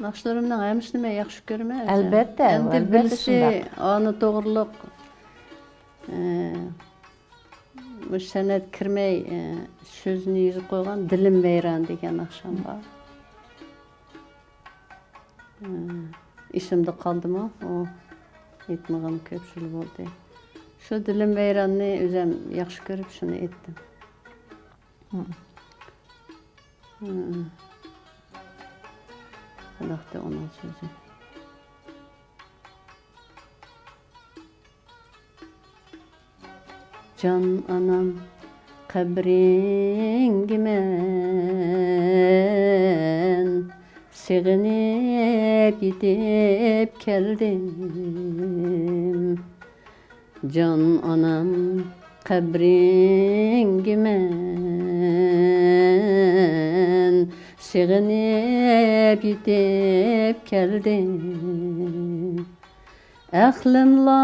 ناخشىلىرىمنىڭ ھەممىسىنى مەن ياخشى كۆرىمەن. ئەلۋەتتە، ئەمدى ئەلۋەتتە بىرسى شۇنداق. ئانا توغرۇلۇق، ئە، مۇشۇ سەنئەتكە كىرمەي، ئە، سۆزىنى يېزىپ قويغان دىلىم ۋەيران دېگەن ناخشام بار. ئە، ئېسىمدە قالدىمۇ؟ ئۇ ئېيتمىغىنىم كۆپ يىل بولدى. شۇ دىلىم ۋەيراننى ئۆزۈم ياخشى كۆرۈپ شۇنى ئېيتتىم. مم. مم. قانداقتى ئۇنىڭ سۆزى؟ جان ئانام، قەبرىڭگە مەن سېغىنىپ يېتىپ كەلدىم. جان ئانام، قەبرىڭگە مەن سېغىنىپ يېتىپ كەلدىم. ئەقلىملا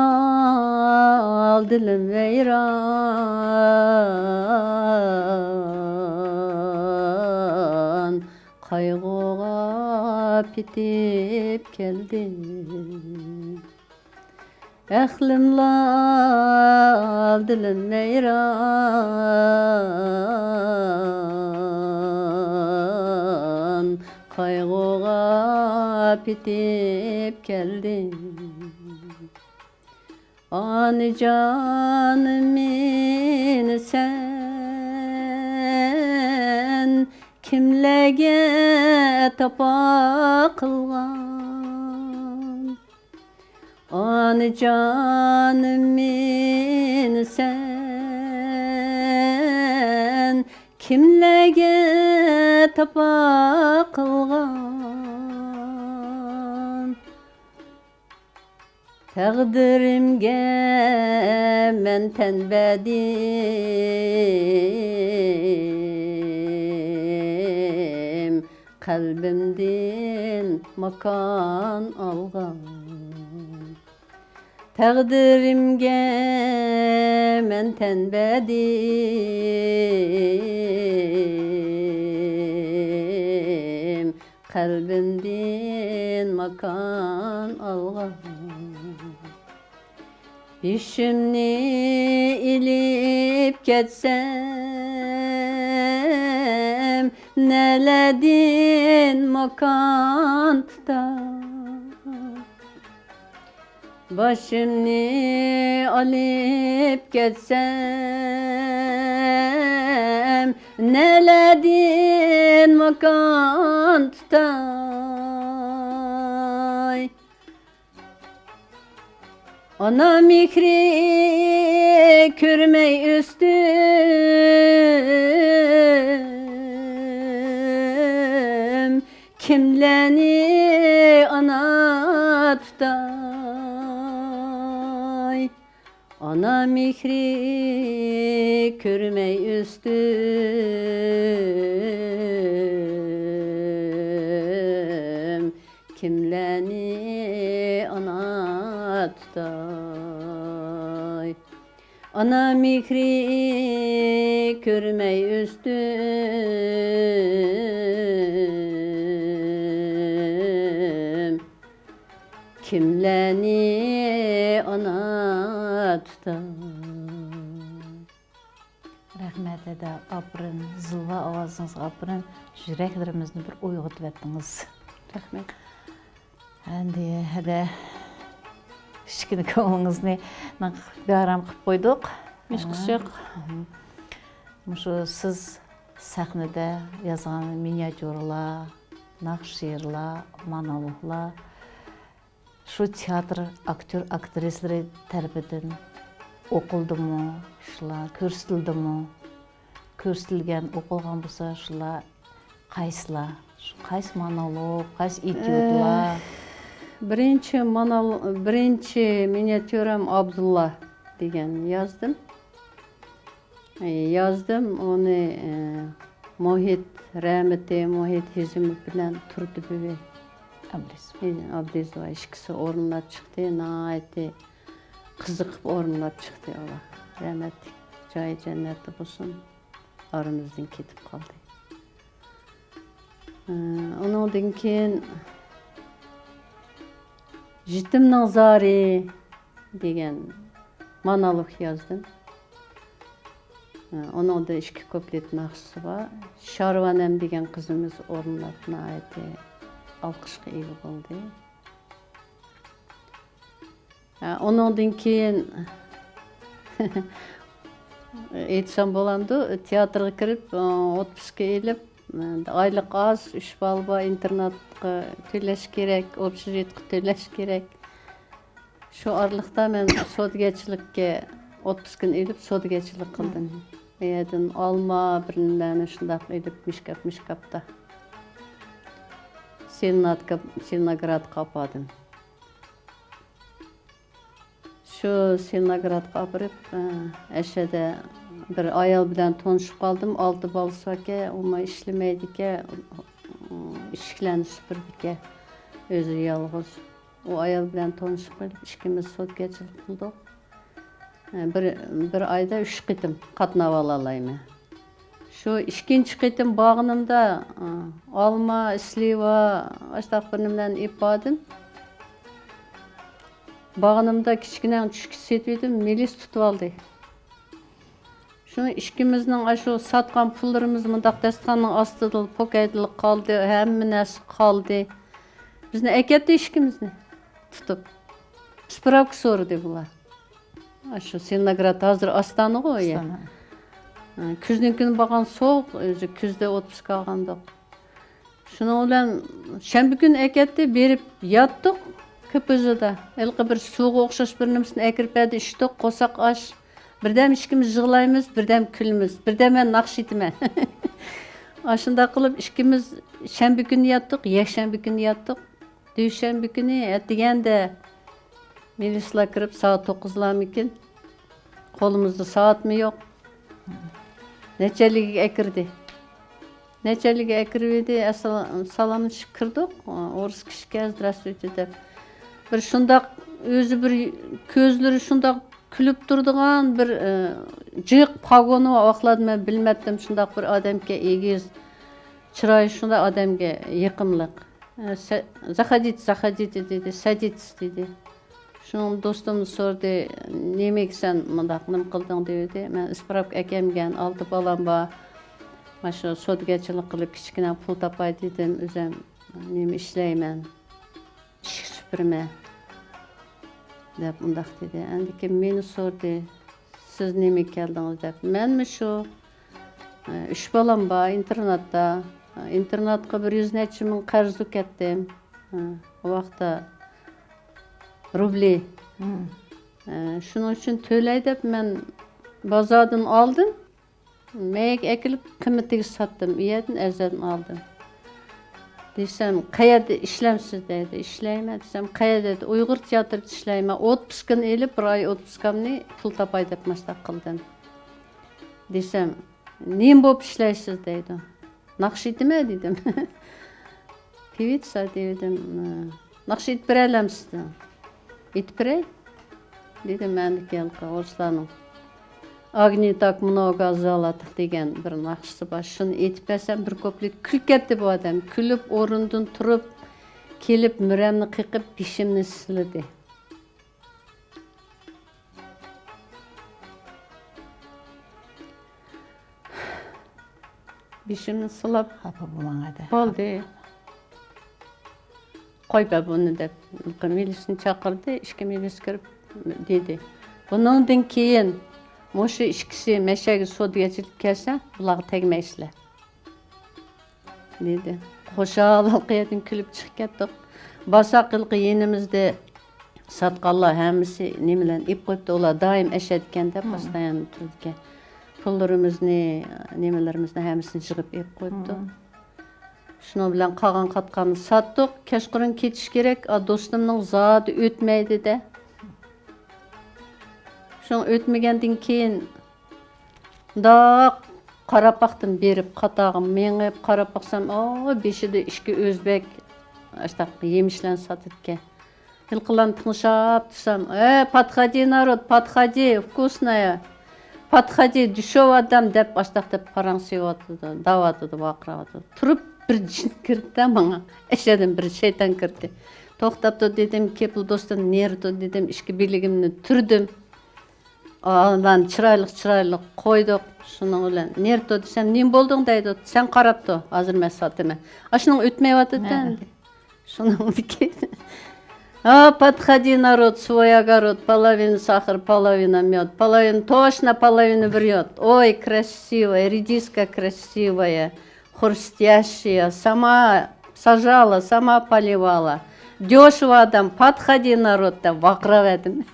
دىلىم ۋەيران، قايغۇغا پېتىپ كەلدىم. ئەقلىملا دىلىم ۋەيران، قايغۇغا پېتىپ كەلدىم. ئانىجان، مېنى سەن كىملەرگە تاپا قىلغان؟ ئانىجان، مېنى سەن كىملەرگە تاپا قىلغان؟ تەقدىرىمگە مەن تەن بەردىم، قەلبىمدىن ماكان ئالغان. تەقدىرىمگە مەن تەن بەردىم، قەلبىمدىن ماكان ئالغان. بېشىمنى ئېلىپ كەتسەم، نەلەردىن ماكان تۇتار؟ باشىمنى ئېلىپ كەتسەم، نەلەردىن ماكان تۇتاي؟ ئانا مېھرى كۆرمەي ئۆستۈم، كىملەرنى ئانا تۇتاي؟ ئانا مېھرى كۆرمەي ئۆستۈم، كىملەرنى ئانا تۇتاي؟ ئانا مېھرى كۆرمەي ئۆستۈم، كىملەرنى ئانا تۇتار؟ رەھمەت، ھەدە، ئاپىرىن، زىلۋا ئاۋازىڭىزغا ئاپىرىن، يۈرەكلىرىمىزنى بىر ئويغىتىۋەتتىڭىز. رەھمەت. ئەمدى ھەدە، كىچىككىنە كۆڭلىڭىزنى بىئارام قىلىپ قويدۇق. ھېچقىسى يوق. مۇشۇ سىز سەھنىدە يازغان مىنىاتيۇرىلار، ناخشا-شېئىرلار، مونولوگلار شۇ تىياتىر ئاكتيور، ئاكترىسىلىرى تەرىپىدىن ئوقۇلدىمۇ؟ شۇلار كۆرسىتىلدىمۇ؟ كۆرسىتىلگەن، ئوقۇلغان بولسا، شۇلار قايسىلار؟ شۇ قايسى مونولوگ، قايسى ئېتيۇدلار؟ ئە، بىرىنچى مونول-، بىرىنچى مىنىاتيۇرام ئابدۇللا دېگەن يازدىم. ئە، يازدىم ئۇنى، ئە، مۇھىت رەھمىتى، مۇھىت ھېزىموف بىلەن تۇردى بۈۋى. ئابلىز. ئابلىزوۋا ئىككىسى ئورۇنلاپ چىقتى. ناھايىتى قىزىقىپ ئورۇنلاپ چىقتى ئۇلار. رەھمەتلىك، جايى جەننەتتە بولسۇن. ئارىمىزدىن كېتىپ قالدى. ئۇنىڭدىن كېيىن يېتىمنىڭ زارى دېگەن مونولوگ يازدىم. ئۇنىڭدا ئىككى كۇپلېت ناخشىسى بار. شارۋانەم دېگەن قىزىمىز ئورۇنلاپ، ناھايىتى ئالقىشقا ئىگە بولدى. ئۇنىڭدىن كېيىن ئېيتسام بولامدۇ، تىياتىرغا كىرىپ، ئوتپۇسكا ئېلىپ، ئايلىق ئاز، ئۈچ بالا بار، ئىنتېرناتقا تۆلەش كېرەك، ئوبشېژېتقا تۆلەش كېرەك. شۇ ئارىلىقتا مەن سودىگەرچىلىككە ئوتپۇسكىنى ئېلىپ، سودىگەرچىلىك قىلدىم. ئۇ يەردىن ئالما، بىر نېمىلەرنى شۇنداق ئېلىپ، مىشكاپ، مىشكاپتا سېلېناتكا-، سېلېنوگرادقا ئاپاردىم. شۇ سېلېنوگرادقا ئاپىرىپ، ئە، ئەشەدە بىر ئايال بىلەن تونۇشۇپ قالدىم. ئالتە بالىسى باركەن، ئۇمۇ ئىشلىمەيدىكەن، ئىشىكلەرنى سۈپۈرىدىكەن، ئۆزى يالغۇز. ئۇ ئايال بىلەن تونۇشۇپ قېلىپ، ئىككىمىز سودىگەرچىلىك قىلدۇق. بىر، بىر ئايدا ئۈچ قېتىم قاتناۋالالايمەن. شۇ ئىككىنچى قېتىم بارغىنىمدا، ئالما، سلىۋا، ئاشتاق بىر نېمىلەرنى ئېلىپ باردىم. بارغىنىمدا كىچىككىنە چۈشكە سېتىۋىدىم، مىلىس تۇتۇۋالدى. شۇ ئىككىمىزنىڭ ئاشۇ ساتقان پۇللىرىمىز مۇنداق داستىخاننىڭ ئاستىدىلا، پوكەيدىلا قالدى، ھەممە نەرسە قالدى. بىزنى ئەكەتتى ئىككىمىزنى تۇتۇپ. سپراۋكا سورىدى بۇلار. ئاشۇ سېلېنوگراد ھازىر ئاستانىغۇ، ئاستانا. ھە، كۈزنىڭ كۈنى بارغان سوغۇق، ئۆزى كۈزدە ئوتپۇسكا ئالغانىدۇق. شۇنىڭ بىلەن شەنبە كۈنى ئەكەتتى، بېرىپ ياتتۇق كوپۇزىدا. ھېلىقى بىر سۇغا ئوخشاش بىر نېمىسىنى ئەكىرىپ بەردى، ئىچتۇق، قورساق ئاچ. بىردەم ئىككىمىز يىغلايمىز، بىردەم كۈلىمىز، بىردەم مەن ناخشا ئېيتىمەن. ئاشۇنداق قىلىپ ئىككىمىز شەنبە كۈنى ياتتۇق، يەكشەنبە كۈنى ياتتۇق. دۈشەنبە كۈنى ئەتىگەندە مىلىسلار كىرىپ، سائەت توققۇزلارمىكىن، قولىمىزدا سائەتمۇ يوق. نەچچەلىكىگە ئەكىردى. نەچچەلىكىگە ئەكىرىۋىدى، ئەسسالام، سالاملىشىپ كىردۇق. ئورۇس كىشىكەن، «Здравствуйте» دەپ. بىر شۇنداق ئۆزى بىر كۆزلىرى شۇنداق كۈلۈپ تۇرىدىغان بىر، ئى، جىق پاگونى ۋاقلاردا مەن بىلمەپتىم، شۇنداق بىر ئادەمكەن، ئېگىز، چىرايى شۇنداق ئادەمگە يېقىملىق. «Заходите, заходите» دېدى، «Садитесь» دېدى. شۇنىڭ دوستۇم سورىدى، «نېمىگە سەن مۇنداق نېمە قىلدىڭ؟» دېدى. مەن ئىسپراپكا ئەكەلمىگەن، ئالتە بالام بار. مانا شۇ سودىگەرچىلىك قىلىپ كىچىككىنە پۇل تاپاي دېدىم، ئۆزۈم نېمە ئىشلەيمەن، ئىشىك سۈپۈرىمەن دەپ ئۇنداق دېدى. ئاندىن كېيىن مېنى سورىدى، «سىز نېمىگە كەلدىڭىز؟» دەپ. مەنمۇ شۇ، ئۈچ بالام بار ئىنتېرناتتا. ئىنتېرناتقا بىر يۈز نەچچە مىڭ قەرز ئۇكەتتىم. ئۇ ۋاقىتتا روبلى. شۇنىڭ ئۈچۈن تۆلەي دەپ مەن بازاردىن ئالدىم. مەيگە ئەكېلىپ قىممىتىگە ساتتىم. ئۇ يەردىن ئەرزان ئالدىم. دېسەم، «قەيەردە ئىشلەمسىز؟» دەيدۇ. «ئىشلەيمەن» دېسەم، «قەيەردە؟» دېدى. «ئۇيغۇر تىياتىرىدا ئىشلەيمەن. ئوتپۇسكىنى ئېلىپ، بىر ئاي ئوتپۇسكامنى پۇل تاپاي دەپ ماشۇنداق قىلدىم» دېسەم، «نېمە بولۇپ ئىشلەيسىز؟» دەيدۇ. «ناخشا ئېيتىمەن» دېدىم. «Певица» دېدىم. «ناخشا ئېيتىپ بېرەلەمسىز؟» دېدى. «ئېيتىپ بېرەي» دېدىم. مەندىكى ھېلىقى ئورۇسلارنىڭ «Огни так много золотых» دېگەن بىر ناخشىسى بار. شۇنى ئېيتىپ بەرسەم، بىر كۇپلېت كۈلۈپ كەتتى بۇ ئادەم. كۈلۈپ، ئورنىدىن تۇرۇپ، كېلىپ، مۈرەمنى قېقىپ، بېشىمنى سىلىدى. بېشىمنى سىلاپ، خاپا بولماڭ ھەدە. بولدى. قويۇپ بۇنى دەپ، مىلىسنى چاقىردى، ئىككى مىلىس كىرىپ دېدى. بۇنىڭدىن كېيىن مۇشۇ ئىككىسى مەشەگە سودىگەرچىلىك كەلسە، بۇلارغا تەگمەيسىلەر. دېدى. خۇشال ھالقىيەدىن كۈلۈپ چىقىپ كەتتۇق. بارساق ھېلىقى يېنىمىزدا ساتقانلار ھەممىسى نېمىلەرنى ئېلىپ قويۇپتۇ. ئۇلار دائىم ئەشەدىكەن دەپ، مم، پوستايان تۇرىدىكەن. پۇللىرىمىزنى، نېمىلىرىمىزنى ھەممىسىنى يىغىپ ئېلىپ قويۇپتۇ. مم. شۇنىڭ بىلەن قالغان قاتقاننى ساتتۇق. كەچقۇرۇن كېتىش كېرەك. ئا، دوستۇمنىڭ زادى ئۆتمەيدۇ-دە. شۇڭا ئۆتمىگەندىن كېيىن مۇنداق قاراپاقتىن بېرىپ، قاتارغا مېڭىپ، قاراپ باقسام، ئاۋۇ بېشىدا ئىككى ئۆزبەك ئاشتاق يېمىشلەرنى ساتىدىكەن. ھېلىقىلارنى تىڭشاپ تۇرسام، «ئە، подходи, народ, подходи, вкусная, подходи, дешёвый отдам» دەپ، ئاشتاق دەپ پاراڭ سېلىۋاتىدۇ، دەۋاتىدۇ، ۋارقىراۋاتىدۇ. تۇرۇپ بىر جىن كىردى-دە ماڭا، ئەشەدىن بىر شەيتان كىردى. «توختاپ تۇر» دېدىم، «كېپىل دوستۇم نېرى تۇر» دېدىم، ئىككى بىلىگىمنى تۈردۈم. ئالان چىرايلىق، چىرايلىق قويدۇق. شۇنىڭ بىلەن نېرتو دېسەم، نېمە بولدۇڭ دەيدۇ. سەن قاراپتۇ، ھازىر مەن ساتىمەن. ئاشۇنىڭ ئۆتمەيۋاتىدۇ ئەمدى. شۇنىڭدىكى. А, подходи, народ, свой огород, половина сахар, половина мёд, половина точно, половина врёт. Ой, красивая, редиска красивая, хрустящая, сама сажала, сама поливала. Дёшево адам, подходи, народ, دەپ ۋارقىراۋەردىم.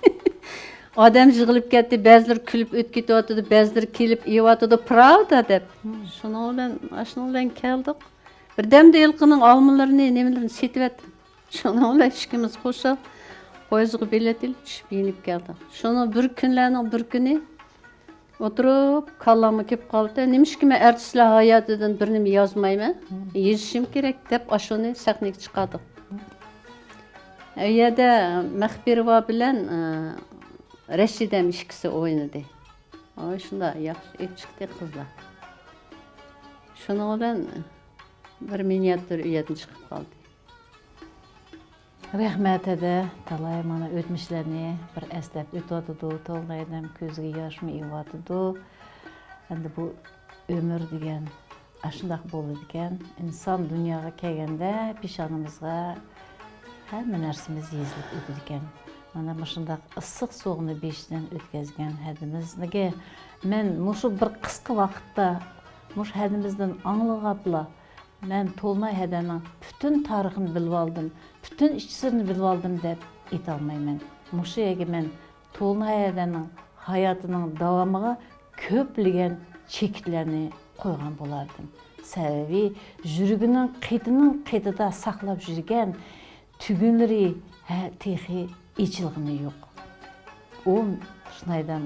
ئادەم يىغىلىپ كەتتى، بەزىلىرى كۈلۈپ ئۆتۈپ كېتىۋاتىدۇ، بەزىلىرى كېلىپ يەۋاتىدۇ، правда دەپ. شۇنىڭ بىلەن، ئاشۇنىڭ بىلەن كەلدۇق. بىردەمدە ھېلىقىنىڭ ئالمىلىرىنى، نېمىلىرىنى سېتىۋەتتىم. شۇنىڭ بىلەن ئىككىمىز خۇشال پويىزغا بېلەت ئېلىپ چۈشۈپ يېنىپ كەلدۇق. شۇنىڭ بىر كۈنلەرنىڭ بىر كۈنى ئولتۇرۇپ، كاللامغا كېلىپ قالدى. نېمىشقا مەن ئارتىسلار ھاياتىدىن بىر نېمە يازمايمەن؟ يېزىشىم كېرەك دەپ، ئاشۇنى سەھنىگە چىقاردۇق. ئۇ يەردە مەخپىرىۋا بىلەن، ئە، رەشىدەم ئىككىسى ئوينىدى. ئاي، شۇنداق ياخشى ئېلىپ چىقتى قىزلار. شۇنىڭ بىلەن بىر مىنىياتيۇر ئۇ يەردىن چىقىپ قالدى. رەھمەت ھەدە، تالاي مانا ئۆتمۈشلەرنى بىر ئەسلەپ ئۆتۈۋاتىدۇ، تولۇن ھەدەم كۆزىگە ياشمۇ ئېلىۋاتىدۇ. ئەمدى بۇ ئۆمۈر دېگەن ئاشۇنداق بولىدىكەن. ئىنسان دۇنياغا كەلگەندە پېشانىمىزغا ھەممە نەرسىمىز يېزىلىپ ئۆتىدىكەن. مانا مۇشۇنداق ئىسسىق سوغۇقنى بېشىدىن ئۆتكۈزگەن ھەدىمىزنىڭكى، مەن مۇشۇ بىر قىسقا ۋاقىتتا مۇشۇ ھەدىمىزدىن ئاڭلىغاپلا، مەن تولۇنئاي ھەدەنىڭ پۈتۈن تارىخىنى بىلىۋالدىم، پۈتۈن ئىچ سىرىنى بىلىۋالدىم دەپ ئېيتالمايمەن. مۇشۇ يەرگە مەن تولۇنئاي ھەدەننىڭ ھاياتىنىڭ داۋامىغا كۆپلىگەن چېكىتلەرنى قويغان بولاتتىم. سەۋەبى، يۈرىكىنىڭ قېتىنىڭ قېتىدا ساقلاپ يۈرگەن تۈگۈنلىرى ھە، تېخى ئېچىلغىنى يوق. ئۇ تولۇن ھەدەم،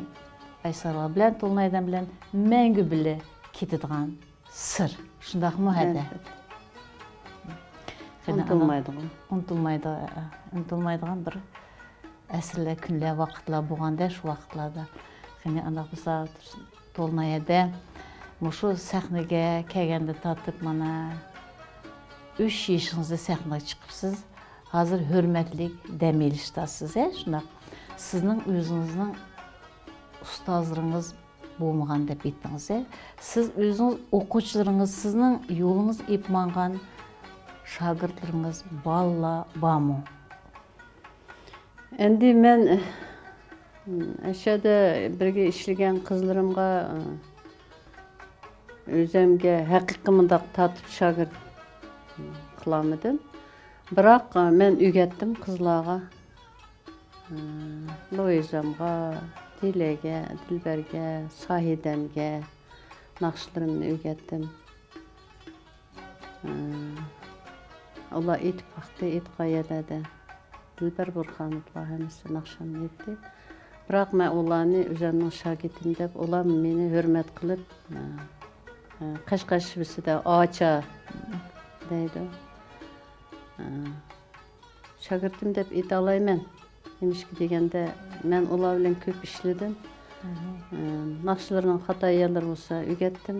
ئايسارا بىلەن تولۇن ھەدەم بىلەن مەڭگۈ بىللە كېتىدىغان سىر. شۇنداقمۇ، ھەدە؟ ئەلۋەتتە. قېنى، ئۇنتۇلمايدىغان. ئۇنتۇلمايدۇ، ئۇنتۇلمايدىغان بىر ئەسىرلەر، كۈنلەر، ۋاقىتلار بولغاندا، شۇ ۋاقىتلاردا. قېنى، ئانداق بولسا، تولۇن ھەدە، مۇشۇ سەھنىگە كەلگەندىن تارتىپ، مانا، ئۈچ يېشىڭىزدا سەھنىگە چىقىپسىز. ھازىر ھۆرمەتلىك دەم ئېلىشتاسىز، ھە، شۇنداق. سىزنىڭ ئۆزىڭىزنىڭ ئۇستازلىرىڭىز بولمىغان دەپ ئېيتتىڭىز، ھە. سىز ئۆزىڭىز ئوقۇغۇچىلىرىڭىز، سىزنىڭ يولىڭىز ئېلىپ ماڭغان شاگىرتلىرىڭىز، بالىلار بارمۇ؟ ئەمدى مەن، ئەشەدە بىرگە ئىشلىگەن قىزلىرىمغا، ئۆزەمگە ھەقىقىي مۇنداق تارتىپ شاگىرت قىلالمىدىم. بىراق، مەن ئۆگەتتىم قىزلارغا. لۇئىزامغا، دىلەگە، دىلبەرگە، ساھىدەمگە ناخشىلىرىمنى ئۆگەتتىم. ئۇلار ئېيتىپ باقتى، ئېيتقان يەرلەردە. دىلبەر بۇرخانوۋلار ھەممىسى ناخشامنى ئېيتتى. بىراق مەن ئۇلارنى ئۆزۈمنىڭ شاگىرتىم دەپ، ئۇلار مېنى ھۆرمەت قىلىپ، قەشقەر شىۋىسىدە ئاچا دەيدۇ. شاگىرتىم دەپ ئېيتالايمەن. نېمىشقا دېگەندە، مەن ئۇلار بىلەن كۆپ ئىشلىدىم. ئە، ناخشىلىرىنىڭ خاتا يەرلىرى بولسا ئۆگەتتىم.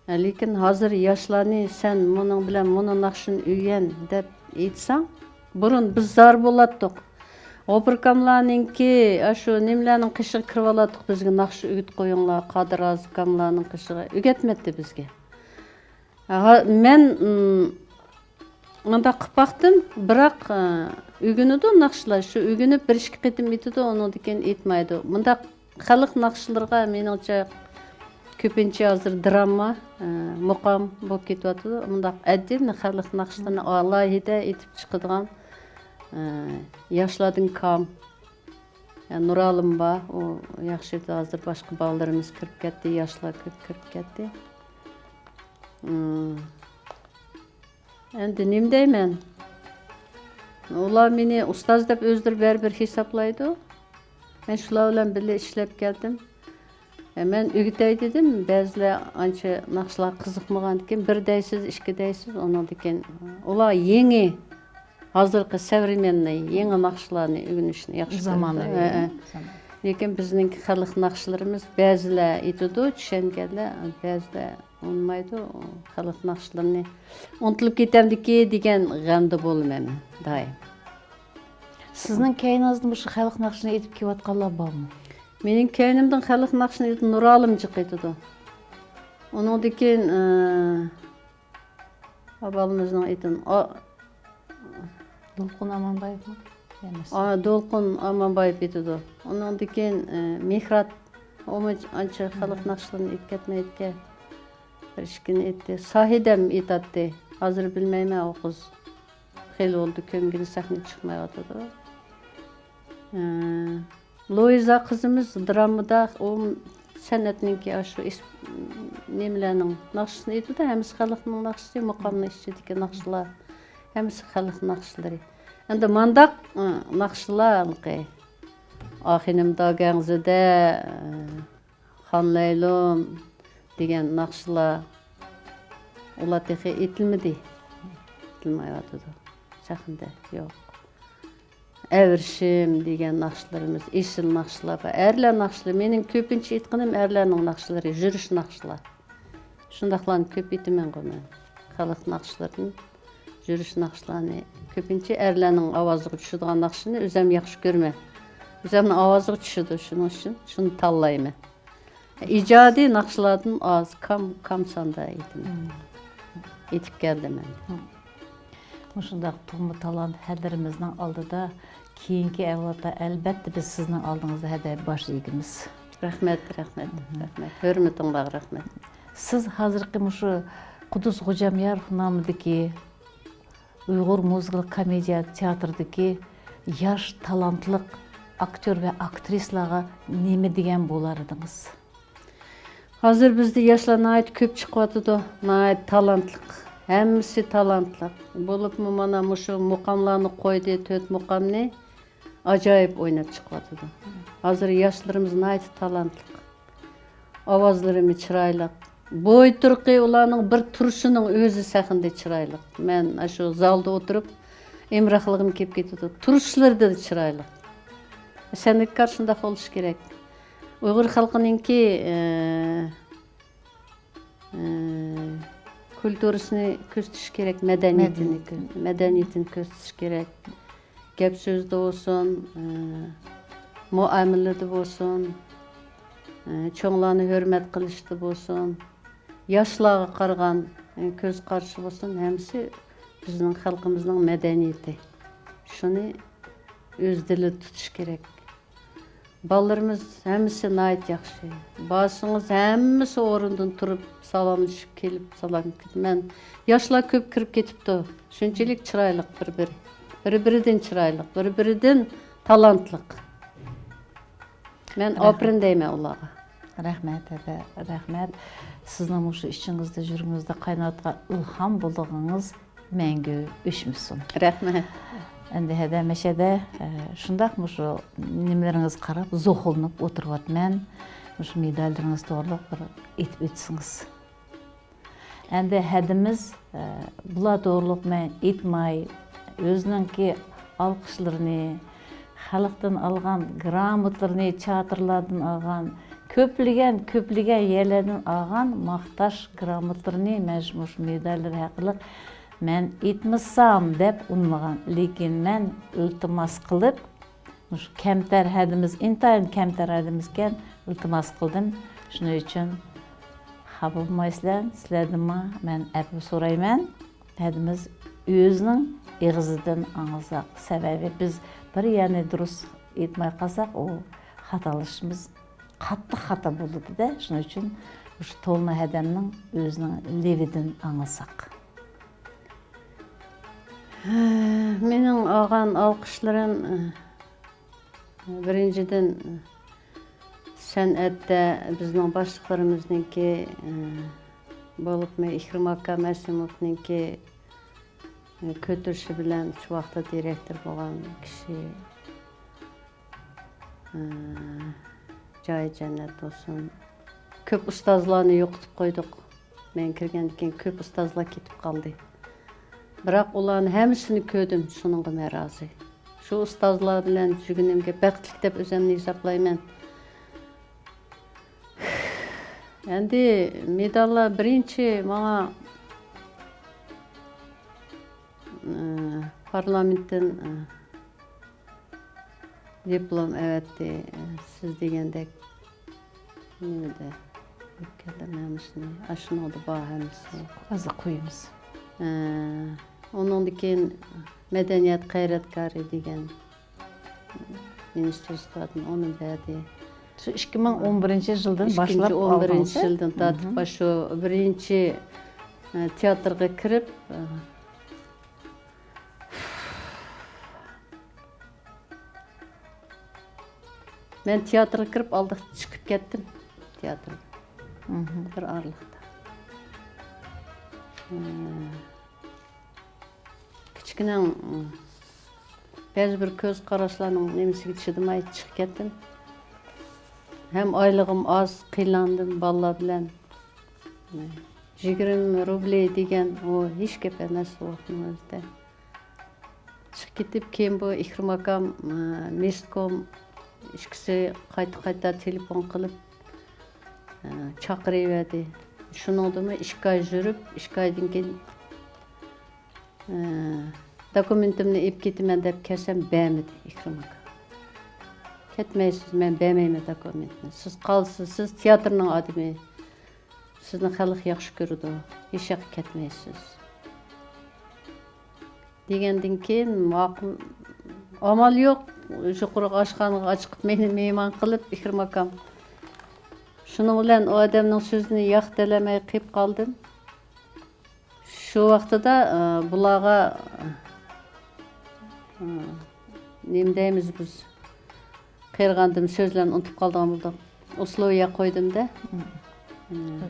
ئە، لېكىن ھازىر ياشلارنى سەن مۇنىڭ بىلەن مۇنۇ ناخشىنى ئۆگەن دەپ ئېيتساڭ، بۇرۇن بىز زار بولاتتۇق. غوپۇر ئاكاملارنىڭكى، ئاشۇ نېمىلەرنىڭ قېشىغا كىرىۋالاتتۇق، بىزگە ناخشا ئۆگىتىپ قويۇڭلار، قادىر رازىق ئاكاملارنىڭ قېشىغا. ئۆگەتمەتتى بىزگە. ھا، مەن، ئىم، مۇنداق قىلىپ باقتىم، بىراق، ئە، ئۆگىنىدۇ ناخشىلار. شۇ ئۆگىنىپ بىر ئىككى قېتىم ئېيتىدۇ، ئۇنىڭدىن كېيىن ئېيتمايدۇ. مۇنداق خەلق ناخشىلىرىغا مېنىڭچە كۆپىنچە ھازىر دىراما، ئە، مۇقام بولۇپ كېتىۋاتىدۇ. مۇنداق ئەددىي خەلق ناخشىلىرىنى ئالاھىدە ئېيتىپ چىقىدىغان، ئە، ياشلاردىن كام. يا، نۇرئالىم بار، ئۇ ياخشى ئېيتىدۇ. ھازىر باشقا بالىلىرىمىز كىرىپ كەتتى، ياشلار كۆپ كىرىپ كەتتى. ئىم. ئەمدى نېمە دەيمەن؟ ئۇلار مېنى ئۇستاز دەپ ئۆزلىرى بەرىبىر ھېسابلايدۇ. مەن شۇلار بىلەن بىللە ئىشلەپ كەلدىم. ئە، مەن ئۆگىتەي دېدىم، بەزىلەر ئانچە ناخشىلارغا قىزىقمىغاندىكىن، بىر دەيسىز، ئىككى دەيسىز، ئۇنىڭدىن كېيىن ئۇلار يېڭى، ھازىرقى سەۋرىمېننىي، يېڭى ناخشىلارنى ئۆگىنىشنى ياخشى كۆرىدۇ. زامانىۋى. ھە، ھە. زامان. لېكىن بىزنىڭكى خەلق ناخشىلىرىمىز بەزىلەر ئېيتىدۇ، چۈشەنگەنلەر، بەزىلەر ئۇنىمايدۇ. خەلق ناخشىلىرىنى ئۇنتۇلۇپ كېتەمدىكى دېگەن غەمدە بولىمەن دائىم. سىزنىڭ كەينىڭىزدە مۇشۇ خەلق ناخشىنى ئېيتىپ كېلىۋاتقانلار بارمۇ؟ مېنىڭ كەينىمدىن خەلق ناخشىنى ئېيتىدۇ، نۇرئالىم جىق ئېيتىدۇ. ئۇنىڭدىن كېيىن، ئى، ئابالىمىزنىڭ ئېيتىدۇ. ئا-، دولقۇن ئامانبايېۋمۇ؟ ئەمەس. ئا، دولقۇن ئامانبايېۋ ئېيتىدۇ. ئۇنىڭدىن كېيىن، ئى، مېھرات، ئۇمۇ ئانچە خەلق ناخشىلىرىنى ئېيتىپ كەتمەيدىكەن. بىر ئىككىنى ئېيتتى. ساھىدەم ئېيتاتتى. ھازىر بىلمەيمەن، ئۇ قىز خېلى بولدى، كۆمگىلى سەھنىگە چىقمايۋاتىدۇ. ئى، لۇئىزا قىزىمىز درامىدا ئۇ سەنئەتنىڭكى ئاشۇ ئىس-، نېمىلەرنىڭ ناخشىسىنى ئېيتىدۇ، ھەممىسى خەلقنىڭ ناخشىسى، مۇقامنىڭ ئىچىدىكى ناخشىلار، ھەممىسى خەلق ناخشىلىرى. ئەمدى مانداق، ئى، ناخشىلار ھېلىقى ئاخىنىم داگەڭزىدە، ئى، خان لەيلۇم دېگەن ناخشىلار، ئۇلار تېخى ئېيتىلمىدى. ئېيتىلمايۋاتىدۇ. سەھنىدە يوق. ئەۋرىشىم دېگەن ناخشىلىرىمىز، ئېسىل ناخشىلار بار. ئەرلەر ناخشىلىرى، مېنىڭ كۆپىنچە ئېيتقىنىم ئەرلەرنىڭ ناخشىلىرى، يۈرۈش ناخشىلار. شۇنداقلارنى كۆپ ئېيتىمەنغۇ مەن. خەلق ناخشىلىرىدىن يۈرۈش ناخشىلارنى كۆپىنچە ئەرلەرنىڭ ئاۋازىغا چۈشىدىغان ناخشىنى ئۆزەم ياخشى كۆرىمەن. ئۆزەمنىڭ ئاۋازىغا چۈشىدۇ، شۇنىڭ ئۈچۈن شۇنى تاللايمەن. ئىجادىي ناخشىلاردىن ئاز، كام، كام ساندا ئېيتىمەن. مم. ئېيتىپ كەلدىم مەن. مم. مۇشۇنداق تۇغما تالانت ھەدىلىرىمىزنىڭ ئالدىدا كېيىنكى ئەۋلادلار، ئەلبەتتە، بىز سىزنىڭ ئالدىڭىزدا ھەدە باش ئېگىمىز. رەھمەت، رەھمەت، مم. رەھمەت. ھۆرمىتىڭلارغا رەھمەت. سىز ھازىرقى مۇشۇ قۇددۇس غوجامياروف نامىدىكى ئۇيغۇر مۇزىكىلىق كومېدىيە تىياتىرىدىكى ياش تالانتلىق ئاكتيور ۋە ئاكترىسىلارغا نېمە دېگەن بولار ئىدىڭىز؟ ھازىر بىزدە ياشلار ناھايىتى كۆپ چىقىۋاتىدۇ، ناھايىتى تالانتلىق، ھەممىسى تالانتلىق. بولۇپمۇ مانا مۇشۇ مۇقاملارنى قويدى، تۆت مۇقامنى ئاجايىپ ئويناپ چىقىۋاتىدۇ. ھازىر ياشلىرىمىز ناھايىتى تالانتلىق. ئاۋازلىرىمۇ چىرايلىق. بوي تۇرقى ئۇلارنىڭ بىر تۇرۇشىنىڭ ئۆزى سەھنىدە چىرايلىق. مەن ئاشۇ زالدا ئولتۇرۇپ، ئامراقلىقىم كېلىپ كېتىدۇ. تۇرۇشلىرىدا چىرايلىق. سەنئەتكار شۇنداق بولۇشى كېرەك. ئۇيغۇر خەلقىنىڭكى، ئى، ئى، كۇلتۇرىسىنى كۆرسىتىش كېرەك، مەدەنىيىتىنى مەدەنىيىتى. كۆ-، مەدەنىيىتىنى كۆرسىتىش كېرەك. گەپ سۆزدە بولسۇن، ئى، مۇئامىلىدە بولسۇن، ئى، چوڭلارنى ھۆرمەت قىلىشتا بولسۇن، ياشلارغا قارىغان، ئى، كۆز قارىشى بولسۇن، ھەممىسى بىزنىڭ خەلقىمىزنىڭ مەدەنىيىتى. شۇنى ئۆز دىلىدا تۇتۇش كېرەك. بالىلىرىمىز ھەممىسى ناھايىتى ياخشى. بارسىڭىز، ھەممىسى ئورنىدىن تۇرۇپ، سالاملىشىپ كېلىپ، سالام كېتىپ. مەن، ياشلار كۆپ كىرىپ كېتىپتۇ. شۇنچىلىك چىرايلىق بىر-بىرى. بىر-بىرىدىن چىرايلىق، بىر-بىرىدىن تالانتلىق. مەن رەھمەت. ئاپىرىن دەيمەن ئۇلارغا. رەھمەت، ھەدە، رەھمەت. سىزنىڭ مۇشۇ ئىچىڭىزدە، يۈرىكىڭىزدە قايناۋاتقان ئىلھام بۇلىڭىڭىز مەڭگۈ ئۆچمىسۇن. رەھمەت. ئەمدى ھەدە مەشەدە، ئە، شۇنداق مۇشۇ نېمىلىرىڭىزگە قاراپ زوخۇلىنىپ ئولتۇرۇۋاتىمەن. مۇشۇ مېداللىرىڭىز توغرىلىق بىر ئېيتىپ ئۆتسىڭىز. ئەمدى ھەدىمىز، ئە، بۇلار توغرۇلۇق مەن ئېيتماي، ئۆزىنىڭكى ئالقىشلىرىنى، خەلقتىن ئالغان گراموتلىرىنى، تىياتىرلاردىن ئالغان، كۆپلىگەن، كۆپلىگەن يەرلەردىن ئالغان ماختاش گراموتلىرىنى، مەن شۇ مۇشۇ مېداللىرى ھەققىلىق مەن ئېيتمىسام دەپ ئۇنىمىغان. لېكىن مەن ئىلتىماس قىلىپ، مۇشۇ كەمتەر ھەدىمىز، ئىنتايىن كەمتەر ھەدىمىزكەن، ئىلتىماس قىلدىم. شۇنىڭ ئۈچۈن خاپا بولمايسىلەر، سىلەردىنمۇ مەن ئەپۇ سورايمەن. ھەدىمىز ئۆزىنىڭ ئېغىزىدىن ئاڭلىساق، سەۋەبى بىز بىر يەرنى دۇرۇس ئېيتماي قالساق، ئۇ خاتالىشىمىز قاتتىق خاتا بولىدۇ-دە. شۇنىڭ ئۈچۈن مۇشۇ تولما ھەدەمنىڭ ئۆزىنىڭ لېۋىدىن ئاڭلىساق. مېنىڭ ئالغان ئالقىشلىرىم، بىرىنچىدىن، سەنئەتتە بىزنىڭ باشلىقلىرىمىزنىڭكى، بولۇپمۇ ئىكرىم ئاكا مەسىموۋنىڭكى كۆتۈرۈشى بىلەن شۇ ۋاقىتتا دىرېكتور بولغان كىشى، جايى جەننەت بولسۇن. كۆپ ئۇستازلارنى يوقىتىپ قويدۇق. مەن كىرگەندىن كېيىن كۆپ ئۇستازلار كېتىپ قالدى. بىراق ئۇلارنى ھەممىسىنى كۆردۈم، شۇنىڭغا مەن رازى. شۇ ئۇستازلار بىلەن يۈرگىنىمگە بەختلىك دەپ ئۆزۈمنى ھېسابلايمەن. ئەمدى مېداللار بىرىنچى ماڭا، ئى، پارلامېنتتىن، ئى، دىپلوم ئەۋەتتى. سىز دېگەندەك نېمىدە ئۆتكەندە مەن مۇشۇنى، ئاشۇنىڭدا بار ھەممىسى. ھازىر قويىمىز. ھە، ئۇنىڭدىن كېيىن مەدەنىيەت قەيرەتكارى دېگەن مىنىستىرستۋادىن ئۇنى بەردى. شۇ ئىككى مىڭ ئون بىرىنچى يىلدىن باشلاپ ئىككىنچى ئون بىرىنچى ئالدىڭىز، ھە؟ يىلدىن تارتىپ مم. شۇ بىرىنچى، ئە، تىياتىرغا كىرىپ، ئە، مەن تىياتىرغا كىرىپ ئالدىغا چىقىپ كەتتىم. تىياتىرغا. مم. بىر ئارىلىقتا. ئە، كىچىكىنەڭ، بەزى بىر كۆز قاراشلارنىڭ نېمىسىگە چىدىماي چىقىپ كەتتىم. ھەم ئايلىقىم ئاز، قىينالدىم بالىلار بىلەن. يىگىرمە روبلى دېگەن، ئۇ ھېچ گەپ ئەمەس ئۇ ۋاقىتنىڭ ئۆزىدە. چىقىپ كېتىپ، كېيىن بۇ ئىكرىم ئاكام، مېستكوم ئىككىسى قايتا-قايتا تېلېفون قىلىپ، چاقىرىۋەردى. شۇنىڭدىمۇ ئىككى ئاي يۈرۈپ، ئىككى ئايدىن كېيىن، ئە، دوكۇمېنتىمنى ئېلىپ كېتىمەن دەپ كەلسەم، بەرمىدى ئىكرىم ئاكا. كەتمەيسىز، مەن بەرمەيمەن دوكۇمېنتنى. سىز قالىسىز، سىز تىياتىرنىڭ ئادىمى. سىزنى خەلق ياخشى كۆرىدۇ. ھېچياققا كەتمەيسىز. دېگەندىن كېيىن ماقۇل، ئامال يوق، يۇقىرىقى ئاشخانىغا ئاچىقىپ مېنى مېھمان قىلىپ ئىكرىم ئاكام. شۇنىڭ بىلەن ئۇ ئادەمنىڭ سۆزىنى ياق دېيەلمەي قېلىپ قالدىم. شۇ ۋاقتىدا، ئە، بۇلارغا، ئە، نېمە دەيمىز بىز؟ قېرىغاندىم سۆزلەرنى ئۇنتۇپ قالىدىغان بولدۇق. ئۇسلۇبىيە قويدۇم-دە. مم.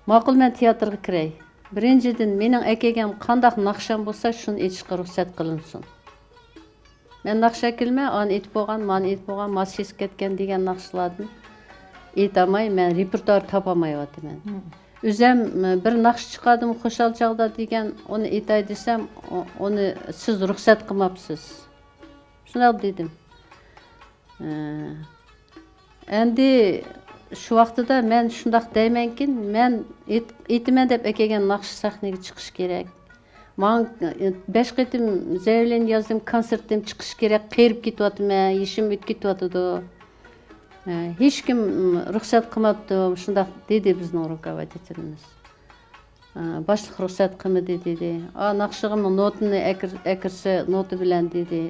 ماقۇل، مەن تىياتىرغا كىرەي. بىرىنچىدىن، مېنىڭ ئەكەلگەن قانداق ناخشام بولسا، شۇنى ئېيتىشقا رۇخسەت قىلىنسۇن. مەن ناخشا ئەكېلىمەن، ئانى ئېيتىپ بولغان، مانى ئېيتىپ بولغان، ماسسىسى كەتكەن دېگەن ناخشىلاردىن ئېيتالماي، مەن رېپېرتۇار تاپالمايۋاتىمەن. مم. ئۆزەم، بىر ناخشا چىقاردىم خۇشال چاغدا دېگەن، ئۇنى ئېيتاي دېسەم، ئۇ-، ئۇنى سىز رۇخسەت قىلماپسىز. شۇنداق دېدىم. ئەمدى شۇ ۋاقتىدا مەن شۇنداق دەيمەنكىن، مەن ئېيت-، ئېيتىمەن دەپ ئەكەلگەن ناخشا سەھنىگە چىقىشى كېرەك. ماڭا بەش قېتىم زەيۋلىن يازدىم، كونسېرتىم چىقىشى كېرەك، قېرىپ كېتىۋاتىمەن، يېشىم ئۆتۈپ كېتىۋاتىدۇ. ھېچكىم رۇخسەت قىلماپتۇ، شۇنداق دېدى بىزنىڭ руководителىمىز. باشلىق رۇخسەت قىلمىدى دېدى. ئا، ناخشىغىمۇ نوتىنى ئەكىر-، ئەكىرسە نوتا بىلەن دېدى.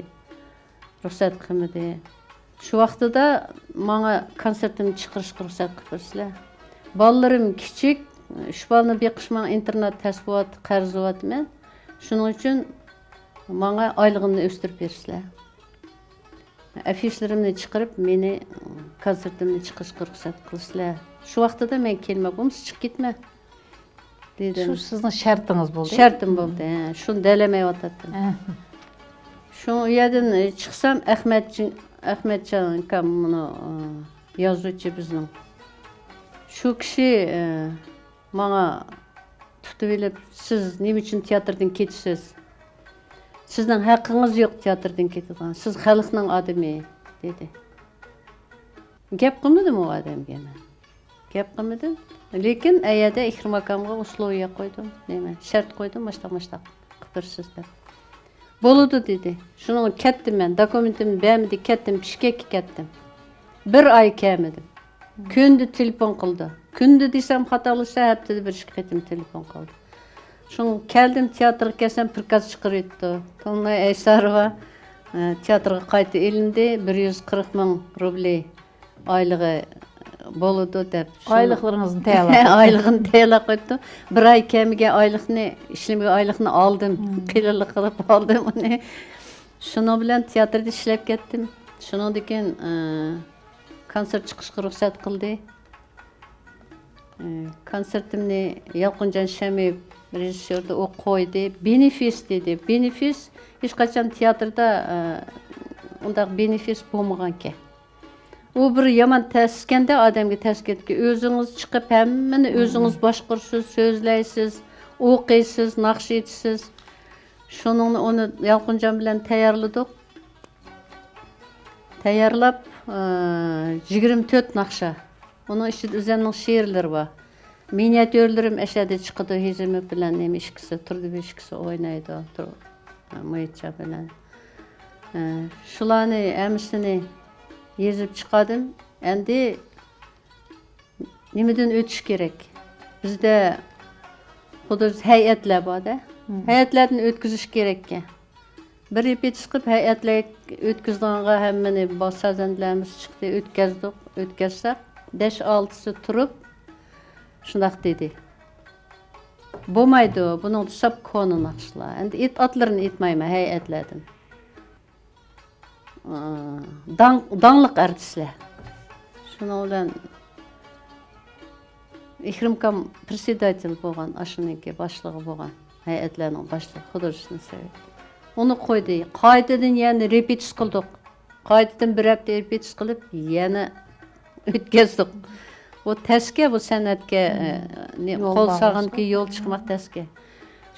رۇخسەت قىلمىدى. شۇ ۋاقتىدا ماڭا كونسېرتىمنى چىقىرىشقا رۇخسەت قىلىپ بېرىسىلەر. بالىلىرىم كىچىك، ئۈچ بالىنى بېقىش ماڭا ئىنتېرنات تەس بولۇۋاتىدۇ، قەرز بولۇۋاتىمەن. شۇنىڭ ئۈچۈن ماڭا ئايلىقىمنى ئۆستۈرۈپ بېرىسىلەر. ئەفىشىلىرىمنى چىقىرىپ، مېنى كونسېرتىمنى چىقىرىشقا رۇخسەت قىلىسىلەر. شۇ ۋاقتىدا مەن كەلمە، بولمىسا چىقىپ كەتمە. دېدىم. شۇ سىزنىڭ شەرتىڭىز بولدى؟ شەرتىم بولدى، ھە، شۇنى دېيەلمەيۋاتاتتىم. ھە. شۇ يەردىن، ئى، چىقسام، ئەخمەتجان، ئەخمەتجان ئاكام مۇنۇ، ئى، يازغۇچى بىزنىڭ. شۇ كىشى، ئى، ماڭا تۇتۇۋېلىپ، سىز نېمە ئۈچۈن تىياتىردىن كېتىسىز؟ سىزنىڭ ھەققىڭىز يوق تىياتىردىن كېتىدىغان. سىز خەلقنىڭ ئادىمى، دېدى. گەپ قىلمىدىم ئۇ ئادەمگە مەن. گەپ قىلمىدىم. لېكىن ئەيەردە ئىكرىم ئاكامغا ئۇسلۇبىيە قويدۇم. نېمە، شەرت قويدۇم، ماشتاق، ماشتاق قىلىپ بېرىسىز دەپ. بولىدۇ دېدى. شۇنىڭغا كەتتىم مەن. دوكۇمېنتىمنى بەرمىدى، كەتتىم، پىشكەككە كەتتىم. بىر ئاي كەلمىدىم. كۈندە تېلېفون قىلدى. كۈندە دېسەم خاتالىشار، ھەپتىدە بىر ئىككى قېتىم تېلېفون قىلدى. شۇڭا كەلدىم، تىياتىرغا كەلسەم، پىركاز چىقىرىۋېتىپتۇ. تولۇناي ئەيساروۋا، ئە، تىياتىرغا قايتا ئېلىندى، بىر يۈز قىرىق مىڭ روبلى ئايلىقى بولىدۇ دەپ. شۇنى ئايلىقلىرىڭىزنى تەييارلاپ قويۇپتۇ. ئايلىقىنى تەييارلاپ قويۇپتۇ. بىر ئاي كەلمىگەن ئايلىقنى، ئىشلىمىگەن ئايلىقنى ئالدىم. مم. قېلىنلىق قىلىپ ئالدىم ئۇنى. شۇنىڭ بىلەن تىياتىردا ئىشلەپ كەتتىم. شۇنىڭدىن كېيىن، ئە، كونسېرت چىقىشقا رۇخسەت قىلدى. ئى، كونسېرتىمنى يالقۇنجان شەمىيېۋ رېژىسسيوردا ئۇ قويدى. بېنېفىس دېدى. بېنېفىس ھېچقاچان تىياتىردا، ئى، ئۇنداق بېنېفىس بولمىغانىكەن. ئۇ بىر يامان تەسكەندە ئادەمگە تەسكەندىكى. ئۆزىڭىز چىقىپ ھەممىنى ئۆزىڭىز باشقۇرىسىز، سۆزلەيسىز، ئوقۇيسىز، ناخشا ئېيتىسىز. شۇنىڭنى ئۇنى يالقۇنجان بىلەن تەييارلىدۇق. تەييارلاپ، ئى، يىگىرمە تۆت ناخشا. ئۇنىڭ ئىچىدە ئۆزۈمنىڭ شېئىرلىرى بار. مىنىياتيۇرلىرىم ئەشەدە چىقىدۇ، ھېزىموف بىلەن نېمە ئىككىسى، تۇردى بىر ئىككىسى ئوينايدۇ، تۇر-، مۇھىتجان بىلەن. ئە، شۇلارنى ھەممىسىنى يېزىپ چىقاردىم. ئەمدى نېمىدىن ئۆتۈش كېرەك؟ بىزدە خۇددى ھەيئەتلەر بار-دە. مم. ھەيئەتلەردىن ئۆتكۈزۈش كېرەككەن. بىر رېپېتىتسىيە قىلىپ، ھەيئەتلەر ئۆتكۈزىدىغانغا ھەممىنى با-، سازەندىلەرمىز چىقتى، ئۆتكەزدۇق، ئۆتكەزسەك، بەش-ئالتىسى تۇرۇپ، شۇنداق دېدى. بولمايدۇ، بۇنىڭدا ساپ كونا ناخشىلار. ئەمدى ئېيت-، ئاتلىرىنى ئېيتمايمەن، ھەيئەتلەردىن. ئى، داڭ-، داڭلىق ئارتىسلار. شۇنىڭ بىلەن ئىكرىمكام پىرېدسېداتېل بولغان، ئاشۇنىڭكى باشلىقى بولغان، ھەيئەتلەرنىڭ باشلىقى، خۇدۇرشنىي سوۋېت. ئۇنى قويدى. قايتىدىن يەنە رېپېتىتسىيە قىلدۇق. قايتىدىن بىر ھەپتە رېپېتىتسىيە قىلىپ، يەنە ئۆتكەزدۇق. بۇ تەسكە، بۇ سەنئەتكە، ئە، نى-، يول قول باغلاشقا. سالغاندىكى يول چىقماق تەسكە.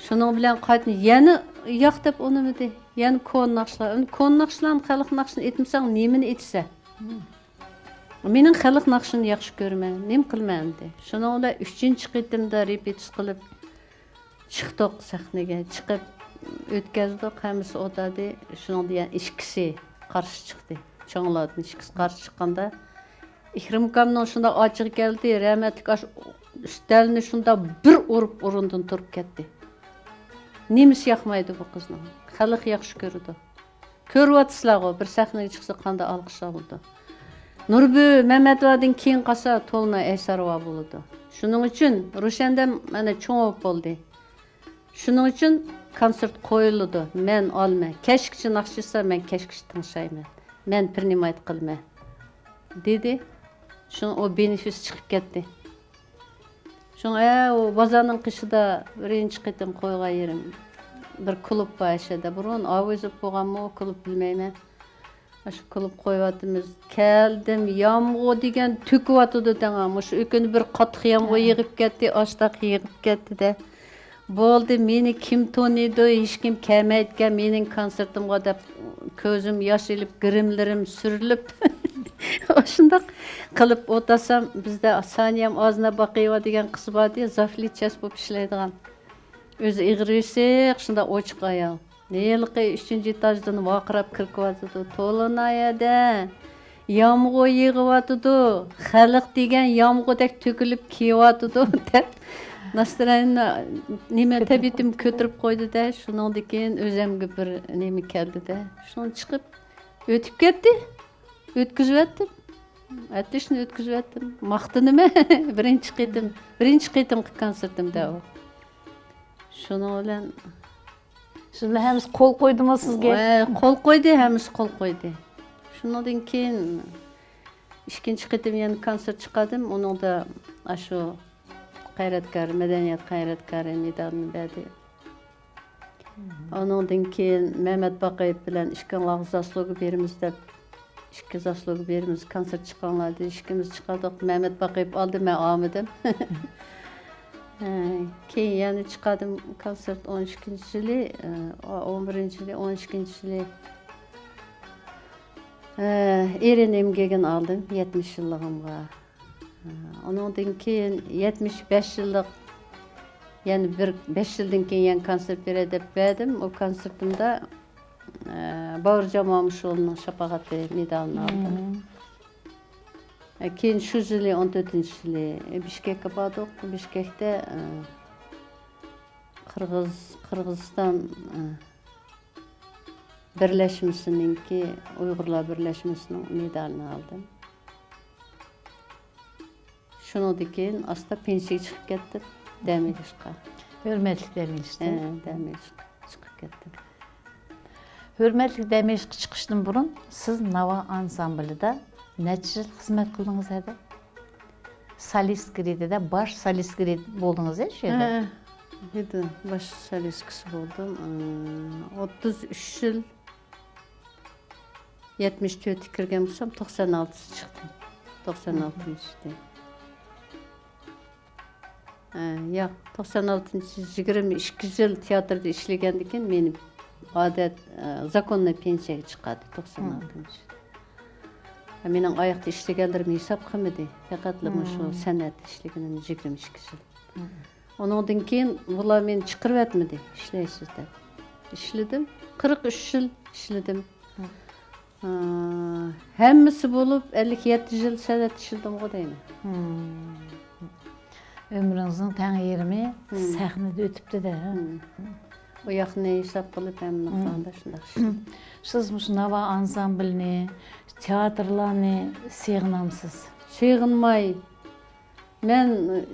شۇنىڭ بىلەن قايتىدىن يەنە ياق دەپ ئۇنىمىدى. يەنە كونا ناخشىلار. ئەمدى كونا ناخشىلارنى، خەلق ناخشىسىنى ئېيتمىساڭ، نېمىنى ئېيتىسەن؟ مم. مېنىڭ خەلق ناخشىنى ياخشى كۆرىمەن. نېمە قىلىمەن ئەمدى؟ شۇنىڭ بىلەن ئۈچىنچى قېتىمدا رېپېتىتسىيە قىلىپ چىقتۇق سەھنىگە. چىقىپ ئۆتكەزدۇق، ھەممىسى ئولتۇردى. شۇنىڭدا يەنە ئىككىسى قارشى چىقتى. چوڭلاردىن ئىككىسى قارشى چىققاندا، ئىكرىمكامنىڭ شۇنداق ئاچچىقى كەلدى، رەھمەتلىك ئاشۇ ئۈستەلنى شۇنداق بىر ئۇرۇپ، ئورنىدىن تۇرۇپ كەتتى. نېمىسى ياقمايدۇ بۇ قىزنىڭ؟ خەلق ياخشى كۆرىدۇ. كۆرۈۋاتىسىلەرغۇ، بىر سەھنىگە چىقسا قانداق ئالقىشلار بولىدۇ. نۇربۈ مەمەتوۋادىن كېيىن قالسا تولۇناي ئەيساروۋا بولىدۇ. شۇنىڭ ئۈچۈن روشەندەم مانا چوڭ بولۇپ بولدى. شۇنىڭ ئۈچۈن كونسېرت قويۇلىدۇ. مەن ئالىمەن. كەچكىچە ناخشا چالسا، مەن كەچكىچە تىڭشايمەن. مەن پىرىنىمايت قىلىمەن، دېدى. شۇڭا ئۇ بېنېفىس چىقىپ كەتتى. شۇڭا، ئە، ئۇ بازارنىڭ قېشىدا بىرىنچى قېتىم قويغان يېرىم بىر كۇلۇب بار ئەشەدە. بۇرۇن ئاۋۇزوف بولغانمۇ، كۇلۇب بىلمەيمەن. ئاشۇ كۇلۇب قويۇۋاتىمىز. كەلدىم، يامغۇر دېگەن تۆكۈۋاتىدۇ دەڭا. مۇشۇ ئۆكۈنى بىر قاتتىق يامغۇر ھە. يېغىپ كەتتى، ئاشتاق يېغىپ كەتتى-دە. بولدى، مېنى كىم تونۇيدۇ، ھېچكىم كەلمەيدىكەن مېنىڭ كونسېرتىمغا دەپ، كۆزۈم ياش ئېلىپ، گىرىملىرىم سۈرۈلۈپ، ئاشۇنداق قىلىپ ئولتۇرسام، بىزدە سانىيەم ئازنا باقىيېۋا دېگەن قىز باردى، زاپلىچەس بولۇپ ئىشلەيدىغان. ئۆزى ئېغىر يېسىق، شۇنداق ئوچۇق ئايال. ھېلىقى ئۈچىنچى ئېتاژدىن ۋارقىراپ كىرىۋاتىدۇ. تولۇناي ھەدە، يامغۇر يېغىۋاتىدۇ. خەلق دېگەن يامغۇردەك تۆكۈلۈپ كېلىۋاتىدۇ، دەپ، ناسترويېنىيە نېمە، تەبىئىتىمنى كۆتۈرۈپ قويدى-دە، شۇنىڭدىن كېيىن ئۆزۈمگە بىر نېمە كەلدى-دە. شۇنى چىقىپ ئۆتۈپ كەتتى. ئۆتكۈزۈۋەتتىم. ئەتىشنى ئۆتكۈزۈۋەتتىم. ماختىنىمەن. بىرىنچى قېتىم، بىرىنچى قېتىمقى كونسېرتىمدە ئۇ. شۇنىڭ بىلەن سىز بىلەن ھەممىسى قول قويدىمۇ سىزگە؟ ۋە قول قويدى، ھەممىسى قول قويدى. شۇنىڭدىن كېيىن ئىككىنچى قېتىم يەنە كونسېرت چىقاردىم. ئۇنىڭدا ئاشۇ قەيرەتكار، مەدەنىيەت قەيرەتكارى مېدالىنى بەردى. ئۇنىڭدىن كېيىن مەمەت باقىيېف بىلەن ئىككىڭلارغا زاسلۇگا بېرىمىز دەپ، ئىككى زاسلۇگا بېرىمىز، كونسېرت چىقىڭلار دېدى. ئىككىمىز چىقاردۇق. مەمەت باقىيېف ئالدى، مەن ئالمىدىم. ھە، كېيىن يەنە چىقاردىم كونسېرت ئون ئىككىنچى يىلى، ئە، ئون بىرىنچى يىلى، ئون ئىككىنچى يىلى. ئە، ئېرېنا ئېمگېگېن ئالدىم يەتمىش يىللىقىمغا. ئۇنىڭدىن كېيىن يەتمىش بەش يىللىق، يەنە بىر بەش يىلدىن كېيىن يەنە كونسېرت بېرەي دەپ بەردىم. ئۇ كونسېرتىمدا، ئە، باۋۇرجان مامۇشئۇلنىڭ شاپائەتى مېدالىنى ئالدىم. مم. ئە، كېيىن شۇ يىلى، ئون تۆتىنچى يىلى بىشكەككە باردۇق. بىشكەكتە، ئە، قىرغىز، قىرغىزىستان، ئە، بىرلەشمىسىنىڭكى، ئۇيغۇرلار بىرلەشمىسىنىڭ مېدالىنى ئالدىم. شۇنىڭدىن كېيىن ئاستا پېنسىيەگە چىقىپ كەتتىم، دەم ئېلىشقا. ھۆرمەتلىك دەم ئېلىشتىن. ھە، دەم ئېلىشقا چىقىپ كەتتىم. ھۆرمەتلىك دەم ئېلىشقا چىقىشتىن بۇرۇن سىز ناۋا ئانسامبىلىدا نەچچە يىل خىزمەت قىلدىڭىز ھەدە؟ سولىستكا رېتىدە، باش سولىستكا رېت بولدىڭىز يا شۇ يەردە؟ ھە، ھە. باش سولىستكىسى بولدۇم. ئى، ئوتتۇز ئۈچ يىل، يەتمىش تۆتكە كىرگەن بولسام، توقسان ئالتىسى چىقتى. توقسان ئالتىنچى يىلى. ئە، ياق، توقسان ئالتىنچى يىلى، يىگىرمە ئىككى يىل تىياتىردا ئىشلىگەندىن كېيىن مېنى ئادەت، ئە، زاكونناي پېنسىيەگە چىقاردى، توقسان ئالتىنچى يىلى. مېنىڭ ئاياقتا ئىشلىگەنلىرىم ھېساب قىلمىدى. پەقەتلا مۇشۇ سەنئەتتە ئىشلىگىنىمنى يىگىرمە ئىككى يىل. ئۇنىڭدىن كېيىن بۇلار مېنى چىقىرىۋەتمىدى، ئىشلەيسىز دەپ. ئىشلىدىم. قىرىق ئۈچ يىل ئىشلىدىم. ھە، ھەممىسى بولۇپ ئەللىك يەتتە يىل سەنئەتتە ئىشلىدىمغۇ دەيمەن. ھىم. ئۆمرىڭىزنىڭ تەڭ يېرىمى ھىم. سەھنىدە ئۆتۈپتۇ-دە. ھىم. ئۇ ياقنى ھېساب قىلىپ ھەممە ھىم. قىلغاندا شۇنداق ئىش. سىز مۇشۇ ناۋا ئانسامبىلنى، تىياتىرلارنى سېغىنامسىز؟ سېغىنماي، مەن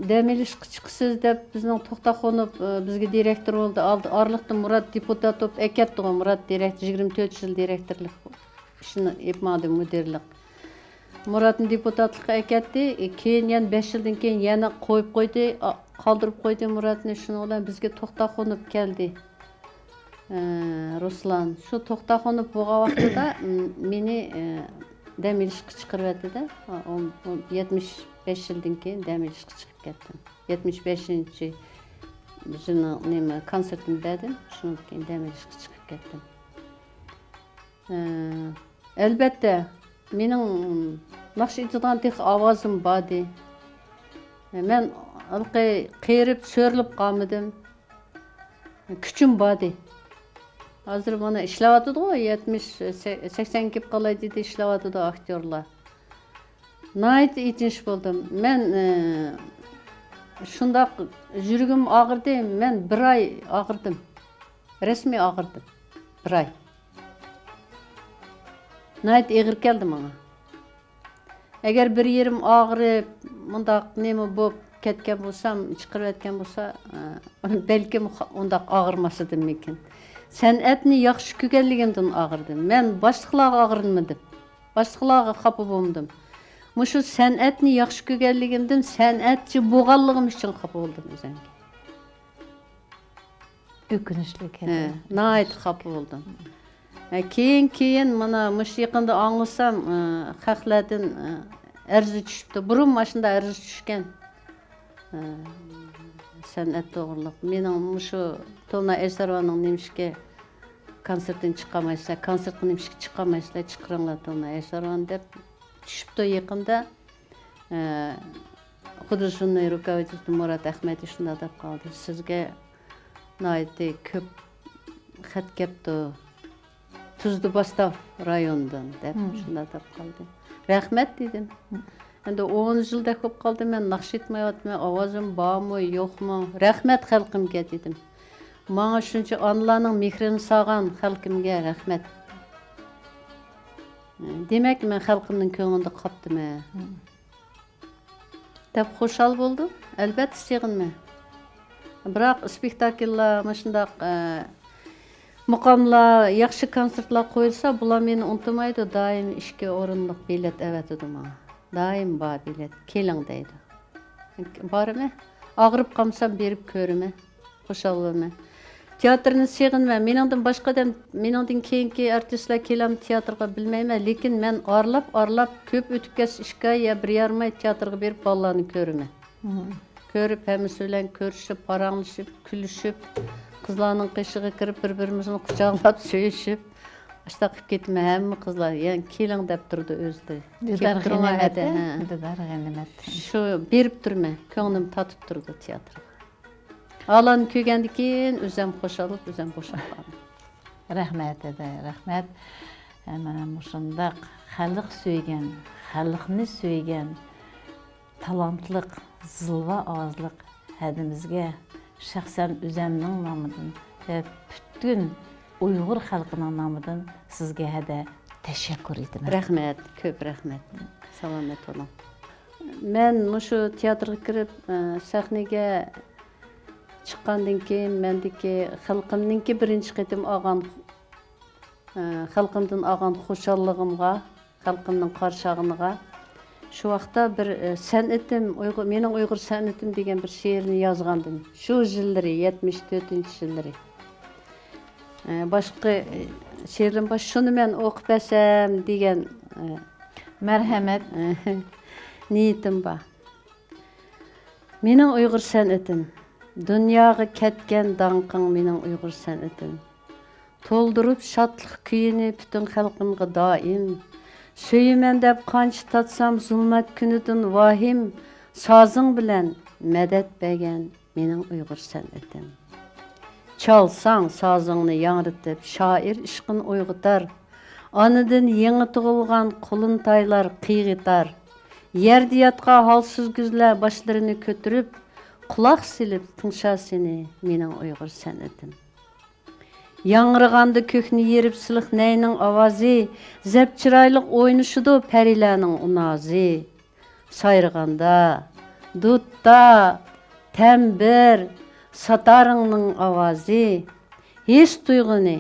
دەم ئېلىشقا چىقىسىز دەپ بىزنىڭ توختاخۇنوف، ئى، بىزگە دىرېكتور بولدى. ئالدى، ئارىلىقتا مۇرات دېپۇتات بولۇپ ئەكەتتىغۇ. مۇرات دىرېكتور، يىگىرمە تۆت يىل دىرېكتورلۇق ئىشنى ئېلىپ ماڭدى، مۇدىرلىق. مۇراتنى دېپۇتاتلىققا ئەكەتتى. ئى، كېيىن يەنە بەش يىلدىن كېيىن يەنە قويۇپ قويدى، ئا، قالدۇرۇپ قويدى مۇراتنى. شۇنىڭ بىلەن بىزگە توختاخۇنوف كەلدى. ئە، رۇسلان، شۇ توختاخۇنوف بولغان ۋاقتىدا، م-، مېنى، ئە، دەم ئېلىشقا چىقىرىۋەتتى-دە. ئون، ئون، يەتمىش بەش يىلدىن كېيىن دەم ئېلىشقا چىقىپ كەتتىم. يەتمىش بەشىنچى يىلنىڭ نېمە، كونسېرتىمنى بەردىم، شۇنىڭدىن كېيىن دەم ئېلىشقا چىقىپ كەتتىم. ئە، ئەلبەتتە، مېنىڭ ناخشا ئېيتىدىغان تېخى ئاۋازىم باردى. مەن ھېلىقى قېرىپ، سۆرىلىپ قالمىدىم. كۈچۈم باردى. ھازىر مانا ئىشلەۋاتىدىغۇ، يەتمىش، سەكسەنگە كېلىپ قالاي دېدى، ئىشلەۋاتىدۇ ئاكتيورلار. ناھايىتى ئېچىنىش بولدۇم. مەن، ئى، شۇنداق يۈرىكىم ئاغرىدى، مەن بىر ئاي ئاغرىدىم. رەسمىي ئاغرىدىم. بىر ئاي. ناھايىتى ئېغىر كەلدى ماڭا. ئەگەر بىر يېرىم ئاغرىپ، مۇنداق نېمە بولۇپ كەتكەن بولسام، چىقىرىۋەتكەن بولسا، ئە، بەلكىم خا-، ئۇنداق ئاغرىماس ئىدىممىكىن. سەنئەتنى ياخشى كۆرگەنلىكىمدىن ئاغرىدىم. مەن باشلىقلارغا ئاغرىنمىدىم. باشلىقلارغا خاپا بولمىدىم. مۇشۇ سەنئەتنى ياخشى كۆرگەنلىكىمدىن، سەنئەتچى بولغانلىقىم ئۈچۈن خاپا بولدۇم ئۆزۈمگە. ئۆكۈنۈشلۈك ھە، ھەدە. ناھايىتى خاپا بولدۇم. ھە، كېيىن، كېيىن مانا مۇشۇ يېقىندا ئاڭلىسام، ئە، خەقلەردىن، ئە، ئەرزى چۈشۈپتۇ. بۇرۇن ماشۇنداق ئەرزى چۈشكەن. ئە، سەنئەت توغرۇلۇق. مېنىڭ مۇشۇ تولۇناي ئەيساروۋاننىڭ نېمىشقا كونسېرتىنى چىقارمايسىلەر، كونسېرتقا نېمىشقا چىقارمايسىلەر، چىقىرىڭلار تولۇناي ئەيساروۋاننى دەپ چۈشۈپتۇ يېقىندا. ئە، خۇددى شۇنى رۇكاۋىچىسى مۇرات ئەخمەتى شۇنداق دەپ قالدى. سىزگە ناھايىتى كۆپ خەت كەپتۇ. تۇزدا باستاف رايونىدىن دەپ مم. شۇنداق دەپ قالدى. رەھمەت دېدىم. مم. ئەمدى ئون يىلدەك بولۇپ قالدى، مەن ناخشا ئېيتمايۋاتىمەن، ئاۋازىم بارمۇ، يوقمۇ؟ رەھمەت خەلقىمگە دېدىم. ماڭا شۇنچە ئانىلارنىڭ مېھرىنى سالغان خەلقىمگە رەھمەت. دېمەك، مەن خەلقىمنىڭ كۆڭلىدە قاپتىمەن. مم. دەپ خۇشال بولدۇم. ئەلۋەتتە سېغىنىمەن. بىراق ئىسپېكتاكىللار، مۇشۇنداق، ئە، مۇقاملار، ياخشى كونسېرتلار قويۇلسا، بۇلار مېنى ئۇنتۇمايدۇ، دائىم ئىككى ئورۇنلۇق بېلەت ئەۋەتىدۇ ماڭا. دائىم بار بېلەت، كېلىڭ دەيدۇ. بارىمەن، ئاغرىپ قالمىسام بېرىپ كۆرىمەن. خۇشال بولىمەن. تىياتىرنى سېغىنىمەن. مېنىڭدىن باشقا ئادەم، مېنىڭدىن كېيىنكى ئارتىسلار كېلەمدۇ تىياتىرغا بىلمەيمەن، لېكىن مەن ئارىلاپ، ئارىلاپ كۆپ ئۆتۈپ كەتسە ئىككى ئاي يا بىر يارىم ئاي تىياتىرغا بېرىپ بالىلارنى كۆرىمەن. مم. كۆرۈپ، ھەممىسى بىلەن كۆرۈشۈپ، پاراڭلىشىپ، كۈلۈشۈپ، قىزلارنىڭ قېشىغا كىرىپ، بىر-بىرىمىزنى قۇچاقلاپ سۆيۈشۈپ، ئاشۇنداق قىلىپ كېتىمەن. ھەممە قىزلار، يەنى كېلىڭ دەپ تۇرىدۇ ئۆزلىرى. دىدار كېلىپ تۇرۇڭلار غەنىيمەت، ھەدە، ھە. دىدار غەنىيمەت. شۇ بېرىپ تۇرىمەن، كۆڭلۈم تارتىپ تۇرىدۇ تىياتىرغا. ئالاننى كۆرگەندىن كېيىن ئۆزۈم خۇشال بولۇپ، ئۆزۈم بوشاپ قالدىم. رەھمەت، ھەدە، رەھمەت. مانا مۇشۇنداق خەلق سۆيگەن، خەلقنى سۆيگەن تالانتلىق، زىلۋا ئاۋازلىق ھەدىمىزگە شەخسەن ئۆزەمنىڭ نامىدىن ۋە پۈتۈن ئۇيغۇر خەلقىنىڭ نامىدىن سىزگە ھەدە تەشەككۈر ئېيتىمەن. رەھمەت، كۆپ رەھمەت. سالامەت بولۇڭ. مەن مۇشۇ تىياتىرغا كىرىپ، ئە، سەھنىگە چىققاندىن كېيىن مەندىكى خەلقىمنىڭكى بىرىنچى قېتىم ئالغان، ئە، خەلقىمدىن ئالغان خۇشاللىقىمغا، خەلقىمنىڭ قارشى ئالغىنىغا، شۇ ۋاقىتتا بىر، ئە، سەنئىتىم، ئۇيغۇر، مېنىڭ ئۇيغۇر سەنئىتىم دېگەن بىر شېئىرنى يازغانىدىم. شۇ يىللىرى، يەتمىش تۆتىنچى يىللىرى. ئە، باشقا، ئە، شېئىرلىرىم بار، شۇنى مەن ئوقۇپ بەرسەم دېگەن، ئە، مەرھەمەت. نىيىتىم بار. مېنىڭ ئۇيغۇر سەنئىتىم، دۇنياغا كەتكەن داڭقىڭ مېنىڭ ئۇيغۇر سەنئىتىم. تولدۇرۇپ شادلىق كۈيىنى پۈتۈن خەلقىمغا دائىم. سۆيىمەن دەپ قانچە تارتسام زۇلمەت كۈنىدىن ۋاھىم، سازىڭ بىلەن مەدەت بەرگەن مېنىڭ ئۇيغۇر سەنئىتىم. چالساڭ سازىڭنى ياڭرىتىپ، شائىر ئىشقىنى ئويغىتار. ئانىدىن يېڭى تۇغۇلغان قۇلۇنتايلار قىيغىتار. يەردە ياتقان ھالسىز گۈزلەر باشلىرىنى كۆتۈرۈپ، قۇلاق سېلىپ تىڭشار سېنى مېنىڭ ئۇيغۇر سەنئىتىم. ياڭرىغاندا كۆكنى يېرىپ سىلىق نەينىڭ ئاۋازى، زەپ چىرايلىق ئوينىشىدۇ پەرىلەرنىڭ ئۇنازى. سايرىغاندا دۇتتا، تەمبىر، ساتارىڭنىڭ ئاۋازى، ھېس تۇيغۇنى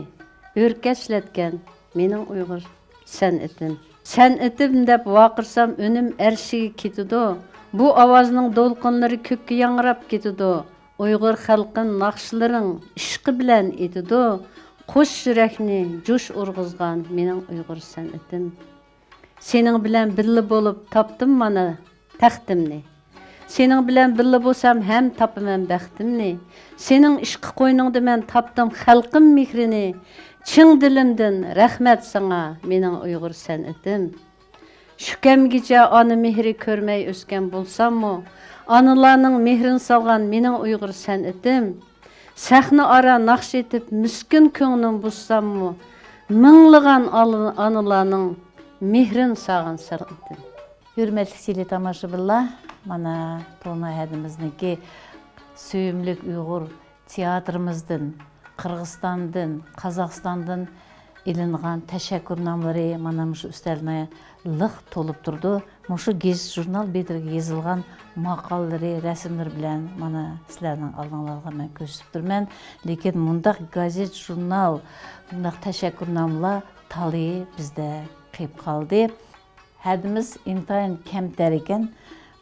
ئۆركەشلەتكەن مېنىڭ ئۇيغۇر سەنئىتىم. سەنئىتىم دەپ ۋارقىرىسام ئۈنۈم ئەرشىگە كېتىدۇ، بۇ ئاۋازنىڭ دولقۇنلىرى كۆككە ياڭراپ كېتىدۇ. ئۇيغۇر خەلقىم ناخشىلىرىڭ ئىشقى بىلەن ئېتىدۇ، قوش يۈرەكنى جۇش ئۇرغۇزغان مېنىڭ ئۇيغۇر سەنئىتىم. سېنىڭ بىلەن بىللە بولۇپ تاپتىم مانا تەختىمنى. سېنىڭ بىلەن بىللە بولسام ھەم تاپىمەن بەختىمنى. سېنىڭ ئىشقى قوينۇڭدا مەن تاپتىم خەلقىم مېھرىنى. چىن دىلىمدىن رەھمەت ساڭا، مېنىڭ ئۇيغۇر سەنئىتىم. شۇ كەمگىچە ئانا مېھرى كۆرمەي ئۆسكەن بولساممۇ، ئانىلارنىڭ مېھرىنى سالغان مېنىڭ ئۇيغۇر سەنئىتىم. سەھنە ئارا ناخشا ئېيتىپ، مىسكىن كۆڭلۈم بۇزساممۇ، مىڭلىغان ئالا-، ئانىلارنىڭ مېھرىنى سالغان سەنئىتىم. ھۆرمەتلىك تېلېتاماشىبىنلار، مانا، تولۇناي ھەدىمىزنىڭكى سۆيۈملۈك ئۇيغۇر تىياتىرىمىزدىن، قىرغىزىستاندىن، قازاقىستاندىن ئېلىنغان تەشەككۈرنامىلىرى مانا مۇشۇ ئۈستەلنى لىق تولۇپ تۇرىدۇ. مۇشۇ گېزىت-ژۇرنال بېتىگە يېزىلغان ماقالىلىرى، رەسىملىرى بىلەن مانا سىلەرنىڭ ئالدىڭلارغا مەن كۆرسىتىپ تۇرىمەن. لېكىن مۇنداق گېزىت-ژۇرنال، مۇنداق تەشەككۈرنامىلار تالىيى بىزدە قېلىپ قالدى. ھەدىمىز ئىنتايىن كەمتەر ئىكەن.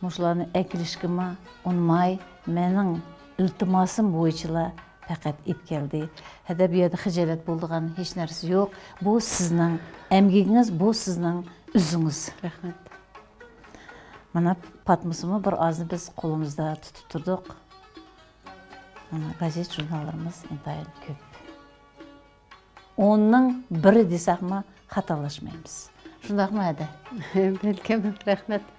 مۇشۇلارنى ئەكېلىشكىمۇ ئۇنىماي، مېنىڭ ئىلتىماسىم بويىچىلا پەقەت ئېلىپ كەلدى. ھەدە، بۇ يەردە خىجالەت بولىدىغان ھېچ نەرسە يوق. بۇ سىزنىڭ ئەمگىكىڭىز، بۇ سىزنىڭ ئۆزىڭىز. رەھمەت. مانا، پاتمىسىمۇ بىر ئازنى بىز قولىمىزدا تۇتۇپ تۇردۇق. مانا، گېزىت-ژۇرناللىرىمىز ئىنتايىن كۆپ. ئوننىڭ بىرى دېسەكمۇ خاتالاشمايمىز. شۇنداقمۇ، ھەدە؟ بەلكىم، رەھمەت.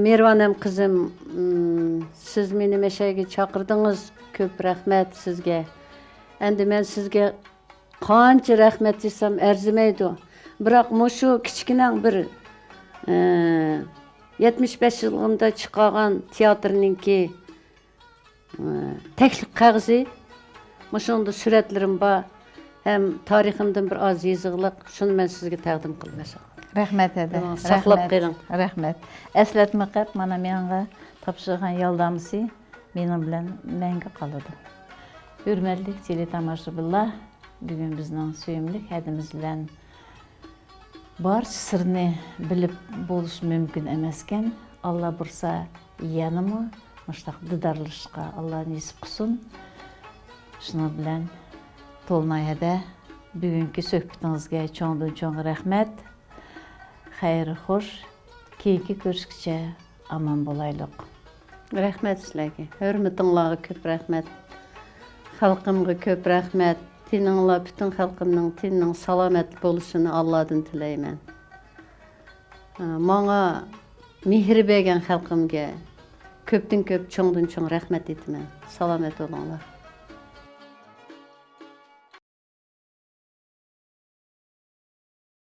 مېھرىبانەم قىزىم، سىز مېنى مەشەگە چاقىردىڭىز، كۆپ رەھمەت سىزگە. ئەمدى مەن سىزگە قانچە رەھمەت دېسەم ئەرزىمەيدۇ. بىراق مۇشۇ كىچىككىنە بىر، ئە، يەتمىش بەش يىللىقىمدا چىقارغان تىياتىرنىڭكى، ئە، تەكلىپ قەغىزى، مۇشۇنىڭدا سۈرەتلىرىم بار ھەم تارىخىمدىن بىر ئاز يېزىقلىق، شۇنى مەن سىزگە تەقدىم قىلىمەن. رەھمەت، ھەدە. ساقلاپ قېلىڭ. رەھمەت. ئەسلەتمە قەپ، مانا مېڭىڭغا تاپشۇرغان يالدامىسى مېنىڭ بىلەن مەڭگۈ قالىدۇ. ھۆرمەتلىك تېلېتاماشىبىنلار، بۈگۈن بىزنىڭ سۆيۈملۈك ھەدىمىز بىلەن بارچە سىرنى بىلىپ بولۇش مۇمكىن ئەمەسكەن. ئاللا بۇيرۇسا، يەنىمۇ مۇشۇنداق دىدارلىشىشقا ئاللا نېسىپ قىلسۇن. شۇنىڭ بىلەن تولۇناي ھەدە، بۈگۈنكى سۆھبىتىڭىزگە چوڭدىن چوڭ رەھمەت. خەير خوش، كېيىنكى كۆرۈشكىچە ئامان بولايلۇق. رەھمەت سىلەرگە. ھۆرمىتىڭلارغا كۆپ رەھمەت. خەلقىمگە كۆپ رەھمەت. تېنىڭلار، پۈتۈن خەلقىمنىڭ تېنىنىڭ سالامەت بولۇشىنى ئاللادىن تىلەيمەن. ماڭا مېھىر بەرگەن خەلقىمگە كۆپتىن كۆپ، چوڭدىن چوڭ رەھمەت ئېيتىمەن. سالامەت بولۇڭلار.